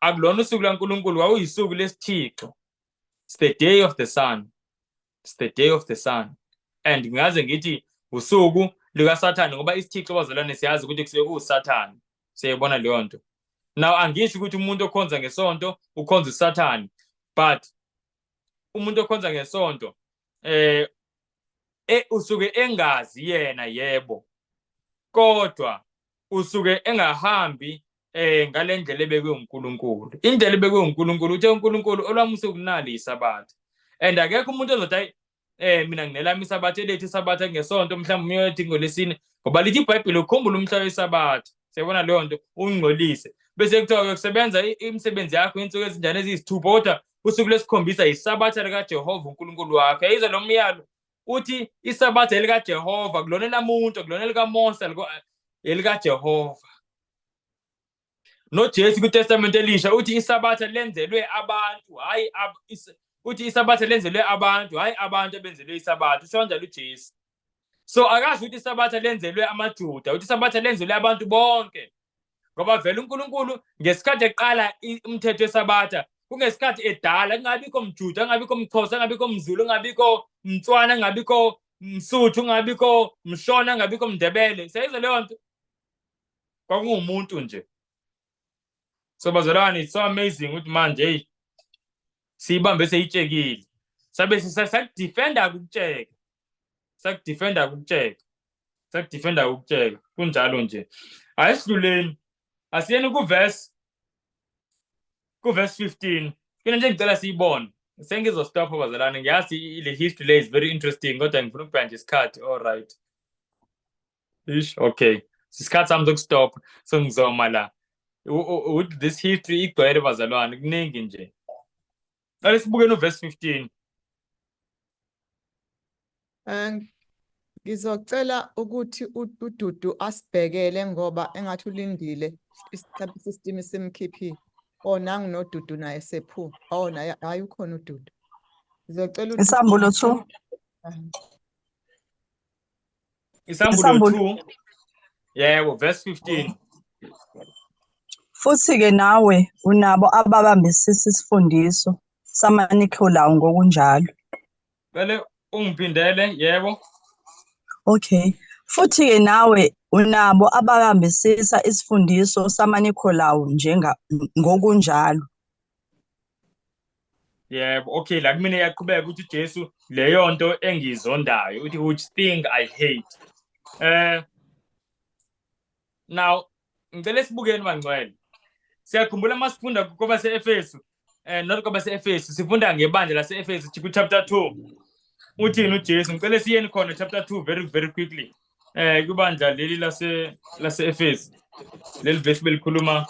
akulona usuku laNkulunkulu, wawuyisuku lesithixo. It's the day of the sun, it's the day of the sun. And ngingaze ngithi usuku likaSathane, ngoba isithixo, bazalwane, siyazi ukuthi kusuke kuwuSathane. Siyayibona leyo nto. Now angisho ukuthi umuntu okhonza ngesonto ukhonza uSathane, but umuntu okhonza ngesonto usuke engazi yena, yebo, kodwa usuke engahambi ngalendlela ebekwe uNkulunkulu. Indlela ebekwe uNkulunkulu, uthe uNkulunkulu, "Olwami usuku nali, isabatha." And akekho umuntu ozothi, "Mina nginelami isabatha, elethu isabatha ngesonto," mhlawumbe uyothi ngolesine, ngoba lithi iBhayibheli, "Ukhumbule umhla wesabatha." Siyabona leyo nto, ungcolise. Bese kuthiwa uyokusebenza imisebenzi yakho insuku ezinjani? Eziyisithupha, kodwa usuku lwesikhombisa yisabatha likaJehova uNkulunkulu wakho. Yayizwa lo myalo, uthi isabatha elikaJehova, kulona elamuntu, kulona elikaMose, elikaJehova. NoJesu kwiTestament elisha uthi isabatha lenzelwe abantu, hayi, uthi isabatha lenzelwe abantu, hayi abantu abenzelwe isabatha. Usho kanjalo uJesu. So akasho ukuthi isabatha lenzelwe amaJuda, uthi isabatha lenzelwe abantu bonke, ngoba vele uNkulunkulu ngesikhathi eqala umthetho wesabatha kungesikhathi edala kungabikho mJuda, kungabikho mXhosa, kungabikho mZulu, kungabikho mTswana, kungabikho mSuthu, kungabikho mShona, kungabikho mNdebele. Siyayizwa leyo nto? Kwakungumuntu nje. So bazalwane, it's so amazing ukuthi manje, hey, siyibambe seyitshekile, sabe sakudefenda ukutsheka, sakudefenda ukutsheka, sakudefenda ukutsheka. Kunjalo nje. Ayisidluleni, asiyeni ku-verse 15. Kune nje ngicela siyibone, sengizostopha bazalwane. Ngiyazi le history le is very interesting, kodwa ngifuna ukubheka nje isikhathi. All right, ish, okay, isikhathi sami sokustopha, so ngizoma la. With this history igcwele bazalwane, kuningi nje. Ake sibukeni uverse 15. Ngizocela ukuthi uDudu asibhekele ngoba engathi ulindile, mhlawumbe isystem simkhiphile. Oh, nangu noDudu naye sephu. Oh, naye, hayi, ukhona uDudu. Ngizocela uDudu. Isambulo 2. Ah. Isambulo Isambulo. 2, yebo, verse 15. Futhi-ke nawe unabo ababambisisa isifundiso samaNikholawu ngokunjalo. Cele ungiphindele, yebo. Okay. Futhi-ke nawe unabo ababambisisa isifundiso samaNikholawu njenga ngokunjalo. Yebo, okay, la kumina iyaqhubeka ukuthi uJesu, leyo nto engiyizondayo, uthi, "Which thing I hate." Now ngicela sibukeni bangcwele. Siyakhumbula masifunda kwabase-Efesu, not kwabase-Efesu, sifunda ngebandla lase-Efesu ku chapter 2. Uthini uJesu? Ngicela siyeni khona chapter 2 very very quickly. Kubandla leli lase Efesu. Leli verse belikhuluma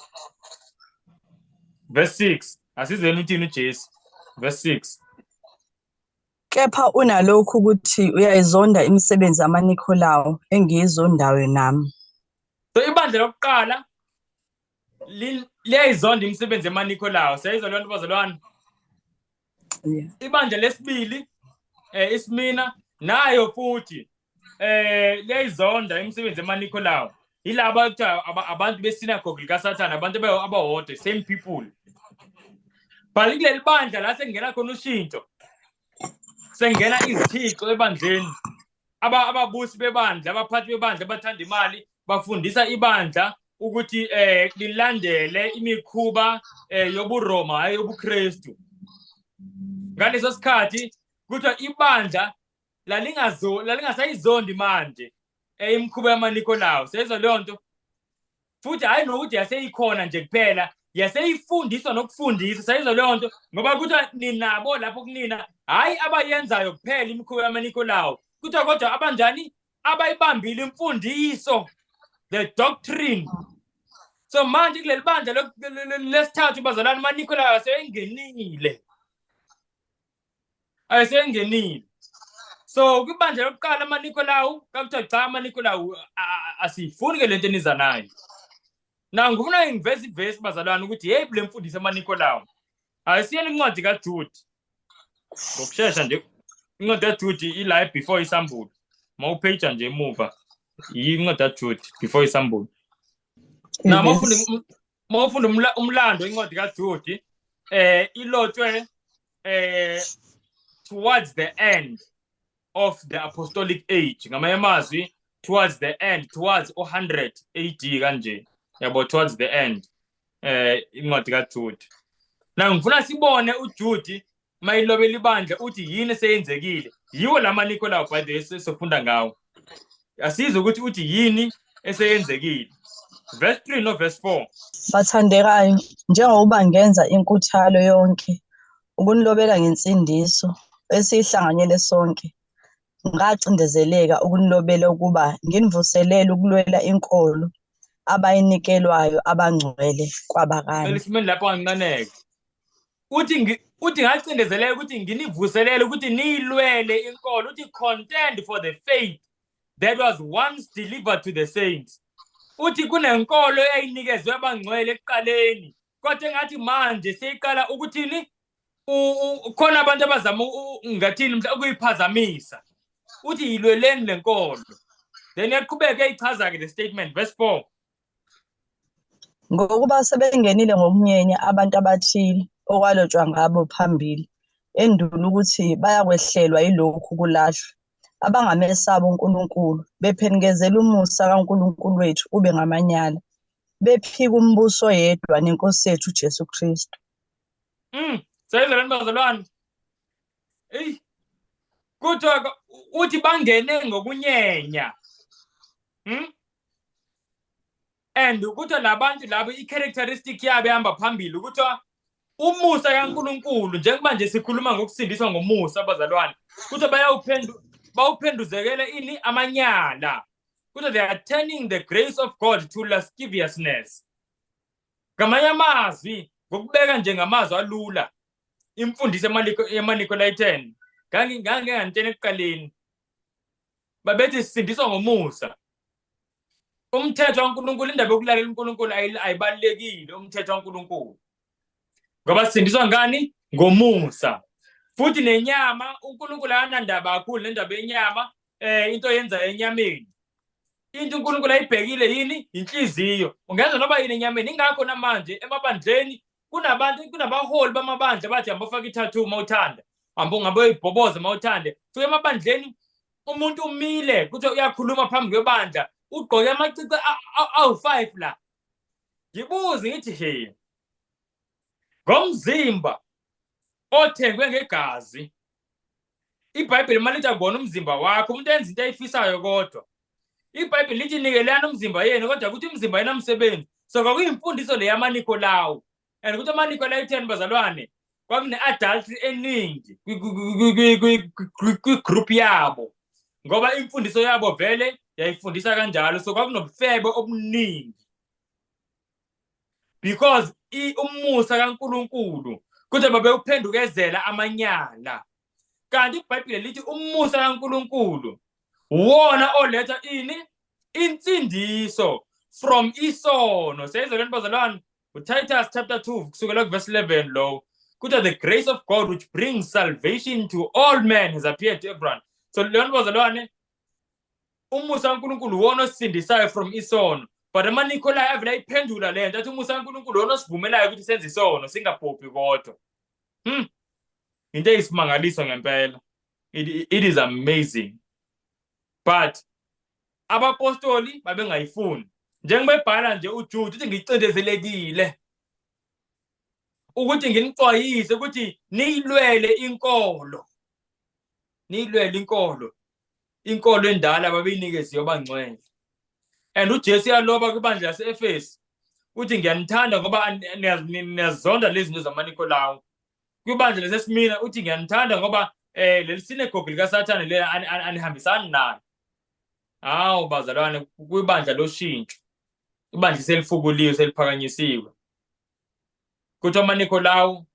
verse 6. Asizeni uthini uJesu. Verse 6. Kepha unalokhu ukuthi uyayizonda imisebenzi yamaNikholawu engiyizondayo nami. So ibandla lokuqala liyayizonda imisebenzi yamaNikholawu. Siyayizwa leyo nto bazalwane? Yeah. Ibandla lesibili, iSmina, nayo futhi liyayizonda imisebenzi yamaNikholawu. Yilaba kuthiwa abantu besinagoge likaSathane, abantu abawodwa, same people. But kuleli bandla la sekungena khona ushintsho, sengena izithixo ebandleni. Ababusi bebandla, abaphathi bebandla abathanda imali bafundisa ibandla ukuthi lilandele imikhuba yobuRoma, hayi yobuKristu. Ngaleso sikhathi kuthiwa ibandla lalingasayizondi manje imikhuba yamaNikolawu. Siyayizwa leyo nto? Futhi hayi nokuthi yaseyikhona nje kuphela, yaseyifundiswa nokufundisa. Sayizwa leyo nto? Ngoba kuthiwa ninabo lapho kunina, hhayi abayenzayo kuphela imikhuba yamaNikolawu, kuthiwa kodwa abanjani? Abayibambile imfundiso, the doctrine. So manje kuleli bandla lesithathu bazalwane, amaNikolawu aseyengenile, ayesengenile. So kwibandla lokuqala amaNikolawu kakuthiwa cha, amaNikolawu asiyifuni ke lento eniza nayo. Na ngifuna ngiveze ivesi bazalwane ukuthi hey, le mfundiso amaNikolawu. Asiyeni incwadi kaJude ngokushesha nje. Incwadi kaJude ila before isambulo. Mawupage nje emuva, yincwadi kaJude before isambulo. Na mawufunda mawufunda umlando incwadi kaJude ilotshwe towards the end of the apostolic age, ngamanye amazwi towards the end, towards 100 AD kanje, yabo, towards the end incwadi kaJude. Na ngifuna sibone uJude mayilobela ibandla uthi yini eseyenzekile. Yiwo lama Nicolau, by the way, sesifunda ngawo. Asizwe ukuthi uthi yini eseyenzekile. Verse 3 no verse 4. Bathandekayo, njengoba ngenza inkuthalo yonke ukunilobela ngensindiso esiyihlanganyele sonke, ngacindezeleka ukunilobela ukuba nginivuselele ukulwela inkolo abayinikelwayo abangcwele kwabakanye. Elisumeni lapho kancaneke. Uthi ngacindezeleka ukuthi nginivuselele ukuthi niyilwele inkolo, uthi contend for the faith that was once delivered to the saints. Uthi kunenkolo eyayinikezwe abangcwele ekuqaleni, kodwa engathi manje seyiqala ukuthini, khona abantu abazama ngathini mhla ukuyiphazamisa. Uthi yilweleni lenkolo. Then yaqhubeka eyichaza-ke the statement, verse 4. Ngokuba sebengenile ngokunyenya abantu abathile okwalotshwa ngabo phambili endulo ukuthi bayakwehlelwa yilokhu kulahlwa, abangamesabi uNkulunkulu, bephendukezela umusa kaNkulunkulu wethu ube ngamanyala, bephika umbuso yedwa nenkosi yethu uJesu Kristu. Sayizalwane bazalwane. Ey. Kuthiwa uthi bangene ngokunyenya. And kuthiwa labantu labo i-characteristic yabo ehamba phambili kuthiwa umusa kaNkulunkulu, njengoba nje sikhuluma ngokusindiswa ngomusa abazalwane, kuthiwa bawuphenduzekele ini amanyala. Kuthiwa they are turning the grace of God to lasciviousness. Ngamanye amazwi, ngokubeka nje ngamazwi alula, imfundiso yamaNicolaitan, ngange ngantshena ekuqaleni, babethi sisindiswa ngomusa. Umthetho kaNkulunkulu, indaba yokulalela uNkulunkulu ayibalulekile, umthetho kaNkulunkulu. Ngoba sisindiswa ngani? Ngomusa. Futhi nenyama, uNkulunkulu akanandaba kakhulu nendaba yenyama, into oyenzayo enyameni. Into uNkulunkulu ayibhekile yini? Inhliziyo. Ungenza noba yini enyameni. Ingakho namanje emabandleni kunabantu, kunabaholi bamabandla bathi hamba ufake i-tattoo mawuthanda, hamba ungabe uyibhoboza mawuthande. Fika emabandleni umuntu umile kuthiwa uyakhuluma phambi kwebandla, ugqoke amacici awu-5 la. Ngibuze ngithi he, ngomzimba othengwe ngegazi, iBhayibheli malithi akubona umzimba wakho, umuntu enza into ayifisayo, kodwa iBhayibheli lithi nikelani umzimba yenu, kodwa ukuthi umzimba yena msebenzi. So kwakuyimfundiso le yamaNikolawu. And ukuthi amaNikolayitan bazalwane kwakune-adultery eningi kwi-group yabo, ngoba imfundiso yabo vele yayifundisa kanjalo. So kwakunobufebe obuningi because umusa kaNkulunkulu kuthi babewuphendukezela amanyala, kanti iBhayibheli lithi umusa kaNkulunkulu wona oletha ini? Insindiso from isono. Siyayizwa bazalwane, uTitus chapter 2 kusukela kuverse 11 lowo, kuthiwa the grace of God which brings salvation to all men has appeared to everyone. So leyo bazalwane, umusa kaNkulunkulu wona osisindisayo from isono, but amaNikolai avele ayiphendula le nto athi umusa kaNkulunkulu wona osivumelayo ukuthi senze isono singabhubhi kodwa. Into eyisimangaliso ngempela. It is amazing, but abapostoli babengayifuni. Njengoba ebhala nje uJude uthi ngicindezelekile ukuthi nginixwayise ukuthi niyilwele inkolo, niyilwele inkolo, inkolo endala babeyinikeziwe abangcwele. And uJesu uyaloba kwibandla lase-Efesu uthi ngiyanithanda ngoba niyazonda lezi zinto zamaNikolawu. Kwibandla laseSmina uthi ngiyanithanda ngoba leli synagogue likaSathane le anihambisani nalo. Hawu bazalwane, kwibandla loshintsho, ibandla selifukuliwe, seliphakanyisiwe. Kuthiwa amaNikolawu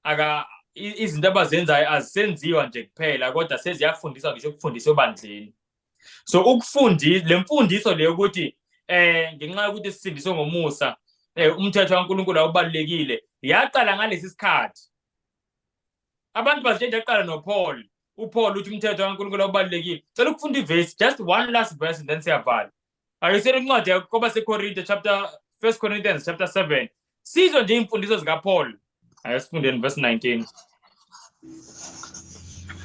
aka izinto abazenzayo azisenziwa nje kuphela, kodwa seziyafundiswa ngisho ukufundiswa ebandleni. So ukufundisa le mfundiso le ukuthi ngenxa yokuthi sisindiswe ngomusa, umthetho kaNkulunkulu awubalulekile, yaqala ngalesi sikhathi. Abantu bazitshentsha, yaqala noPaul. uPaul uthi umthetho kaNkulunkulu awubalulekile. Cela ukufunda ivesi, just one last verse and then siyavala. Ake siyele incwadi kwabaseKorinte chapter 1 Corinthians chapter 7. Sizwe nje imfundiso zikaPaul. Ake sifundeni verse 19.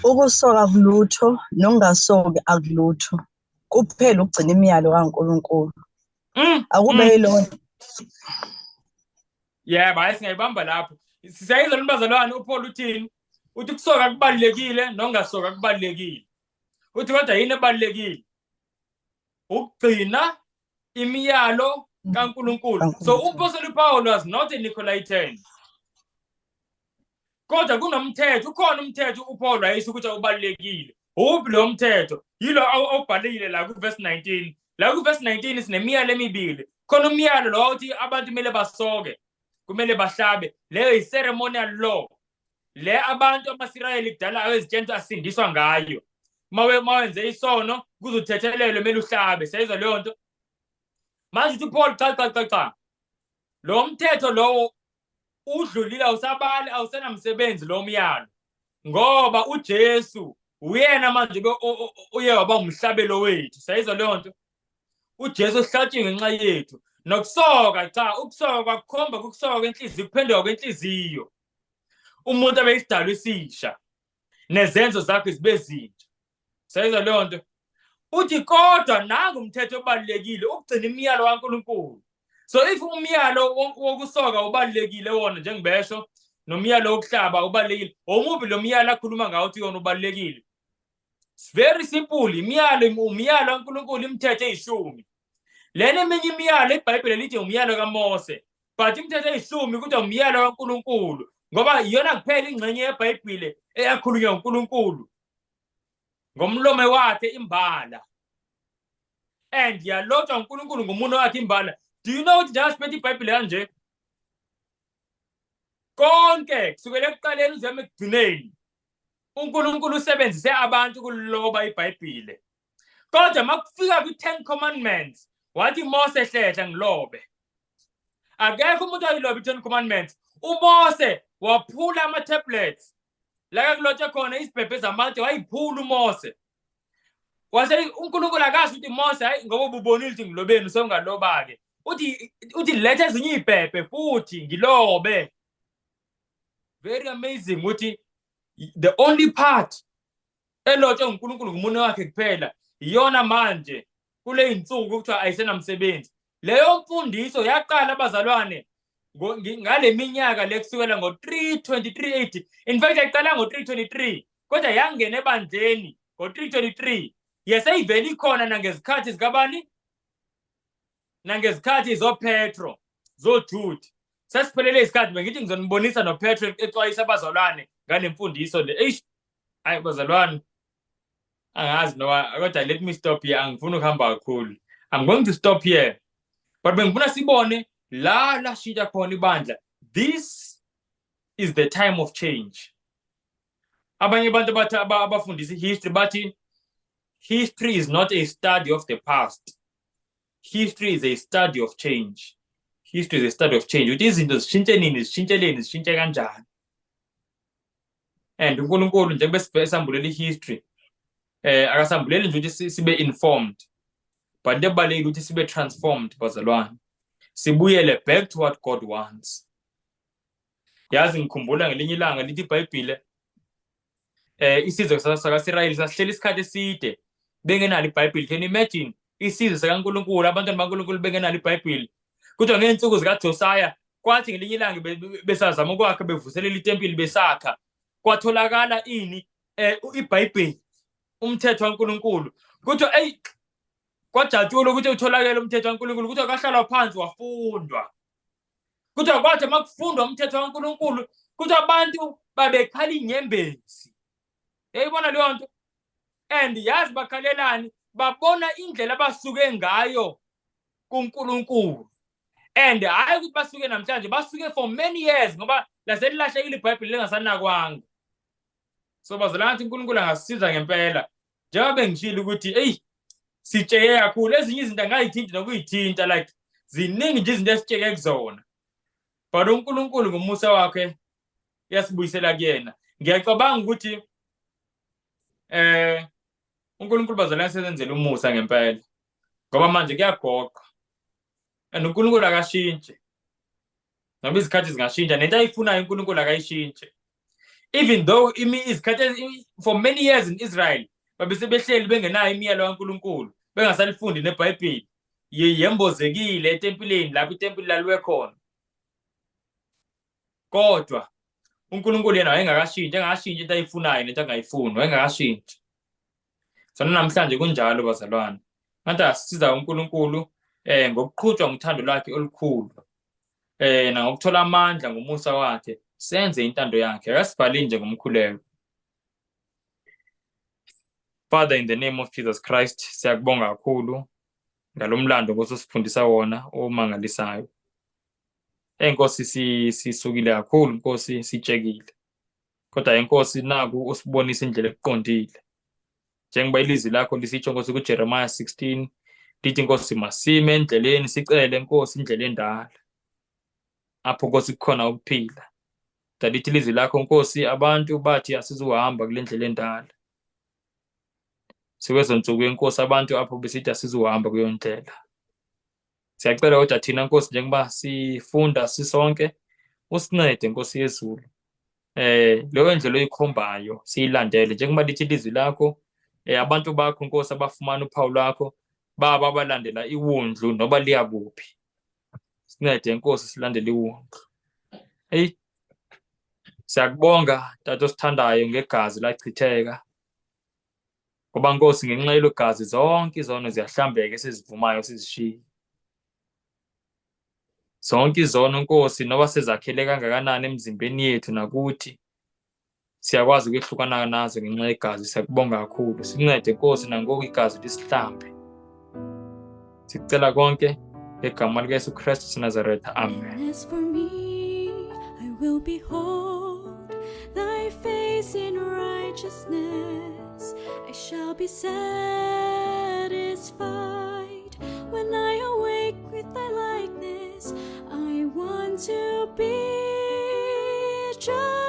Ukusoka akulutho nokungasoki akulutho, kuphela ukugcina imiyalo kaNkulunkulu. Akube yilona. Yebo, hayi singayibamba lapho. Sisayizwa bazalwane uPaul uthini? Uthi kusoka kubalulekile nokungasoka kubalulekile. Uthi kodwa yini ebalulekile? Ukugcina imiyalo kaNkulunkulu. So umpostoli Paul was not a Nicolaitan. Kodwa kunomthetho, ukhona umthetho uPaul wayesho ukuthi awubalulekile. Uphi lo mthetho? Yilo awubhalile la ku-verse 19. La ku-verse 19 sinemiyalo emibili. Khona umyalo lo othi abantu kumele basoke, kumele bahlabe. Leyo yi-ceremonial law. Le abantu amaSirayeli kudala awezitshento asindiswa ngayo. Mawenze isono kuzothethelelwe kumele uhlabe. Siyayizwa leyo nto? Manje uthi uPaul cha cha cha cha. Lo mthetho lowo udlulile, awusabali, awusenamsebenzi lo myalo. Ngoba uJesu uyena manje uye waba umhlabelo wethu. Siyayizwa leyo nto? uJesu uhlatshiwe ngenxa yethu. Nokusoka cha, ukusoka kwakukhomba ukusoka kwenhliziyo, ukuphenduka kwenhliziyo. Umuntu abe isidalwa esisha nezenzo zakhe zibe zintsha. Siyayizwa leyo nto? Uthi kodwa nangu umthetho obalulekile, ukugcina imiyalo kaNkulunkulu. So if umyalo wokusoka ubalulekile wona njengibesho, nomyalo wokuhlaba ubalulekile, omuphi lo myalo akhuluma ngawo uthi yona ubalulekile? It's very simple, imiyalo, umyalo kaNkulunkulu, imithetho eyishumi. Lena eminye imiyalo iBhayibheli lithi umyalo kaMose, but imithetho eyishumi kuthiwa umyalo kaNkulunkulu ngoba iyona kuphela ingxenye yeBhayibheli eyakhulunywa uNkulunkulu ngomlomo wakhe imbala, and yalotshwa uNkulunkulu ngomunwe wakhe imbala. Do you know ukuthi njengoba siphethe iBhayibheli kanje konke kusukela ekuqaleni uze ekugcineni uNkulunkulu usebenzise abantu ukuloba iBhayibhile, kodwa makufika kwi-10 Commandments wathi Mose hlehla ngilobe. Akekho umuntu oyiloba i-10 Commandments. uMose waphula ama-tablets la kulotshwe khona izibhebhe zamatshe, wayiphula uMose. Wase uNkulunkulu akasho ukuthi Mose hayi ngoba ububonile ukuthi ngilobeni sewungaloba-ke, uthi letha ezinye iy'bhebhe futhi ngilobe. Very amazing ukuthi the only part elotshwe uNkulunkulu ngumunwe wakhe kuphela iyona manje kule insuku kuthiwa ayisenamsebenzi. Leyo mfundiso yaqala abazalwane ngale minyaka le kusukela ngo-323 AD. In fact yaqala ngo-323 kodwa yangena ebandleni ngo-323, yaseyivele ikhona nangezikhathi zikabani, nangezikhathi zoPetro, zoJude. Sesiphelele isikhathi, bengithi ngizonibonisa noPetro exwayisa abazalwane ngale mfundiso le. Eish, hayi bazalwane, angazi noma, kodwa let me stop here, angifuni ukuhamba kakhulu. I'm going to stop here, but bengifuna sibone la lashintsha khona ibandla. This is the time of change. Abanye abantu bathi abafundisa history bathi history is not a study of the past, history is a study of change. History is a study of change, ukuthi izinto zishintshe nini, zishintsheleni, zishintshe kanjani. And uNkulunkulu njengoba esambulela i-history, akasambuleli nje ukuthi sibe informed, but into ebalulekile ukuthi sibe transformed bazalwane, sibuyele back to what God wants. Yazi ngikhumbula ngelinye ilanga lithi iBhayibhile isizwe sakaSirayeli sasihleli isikhathi eside bengenalo iBhayibheli. Can you imagine isizwe sikaNkulunkulu, abantwana baNkulunkulu bengenalo iBhayibheli? Kodwa ngey'nsuku zikaJosaya kwathi ngelinye ilanga besazama ukwakha, bevuselela itempeli, besakha, kwatholakala ini, iBhayibheli, umthetho kaNkulunkulu. Kuthiwa eyi kwajatshulwa ukuthi utholakele umthetho kaNkulunkulu, kuthiwa kwahlalwa phansi wafundwa. Kuthiwa kwathi uma kufundwa umthetho kaNkulunkulu, kuthiwa abantu babekhala inyembezi. Yayibona leyo nto? And yazi bakhalelani? Babona indlela abasuke ngayo kuNkulunkulu. And hhayi ukuthi basuke namhlanje, basuke for many years ngoba laselilahlekile iBhayibheli lingasanakwanga. So bazalwane, ngathi uNkulunkulu angasisiza ngempela. Njengoba bengishilo ukuthi eyi sitsheke kakhulu, ezinye izinto angayithinti nokuyithinta, like ziningi nje izinto esitsheke kuzona, but uNkulunkulu ngomusa wakhe uyasibuyisela kuyena. Ngiyacabanga ukuthi uNkulunkulu bazalwane sezenzela umusa ngempela, ngoba manje kuyagoqa and uNkulunkulu akashintshi, noma izikhathi zingashintsha, nento ayifunayo uNkulunkulu akayishintshi. Even though izikhathi for many years in Israel babesebehleli bengenayo imiyalo kaNkulunkulu, bengasalifundi neBhayibheli, yembozekile etempileni lapho itempeli laliwe khona, kodwa uNkulunkulu yena wayengakashintshi, engakashintshi into ayifunayo nento angayifuni, wayengakashintshi. So namhlanje kunjalo bazalwane, ngathi asisiza uNkulunkulu ngokuqhutshwa nguthando lwakhe olukhulu, nangokuthola amandla ngomusa wakhe, senze intando yakhe. Akasibhali nje ngomkhuleko. Father, in the name of Jesus Christ, siyakubonga kakhulu ngalomlando Nkosi osifundisa wona omangalisayo. Enkosi, sisukile kakhulu Nkosi, sitshekile, kodwa inkosi naku usibonisa indlela eqondile, njengoba ilizwi lakho lisitsho Nkosi kuJeremiah 16, lithi Nkosi masime endleleni, sicele Nkosi indlela endala apho Nkosi kukhona ukuphila. Dalithi ilizwi lakho Nkosi, abantu bathi asizuhamba kule ndlela endala. Sikwezonsuku yenkosi abantu apho besithi asizuhamba kuleyo ndlela. Siyacela kodwa thina Nkosi, njengoba sifunda sisonke, usincede Nkosi yezulu, leyo ndlela oyikhombayo siyilandele, njengoba lithi ilizwi lakho, abantu bakho Nkosi abafumana uphawu lwakho baba abalandela iwundlu noba liya kuphi. Sincede Nkosi silandele iwundlu. Hey, siyakubonga Tata osithandayo ngegazi lachitheka, ngoba Nkosi ngenxa yelo gazi zonke izono ziyahlambeka esizivumayo sizishiye. Zonke izono Nkosi noba sezakhele kangakanani emzimbeni yethu nakuthi, siyakwazi ukwehlukana nazo ngenxa yegazi. Siyakubonga kakhulu. Sincede Nkosi nangoku igazi lisihlambe. Sicela konke ngegama likaYesu Kristu seNazaretha. Amen. As for me, I will behold thy face in righteousness. I shall be satisfied when I awake with thy likeness. I want to be just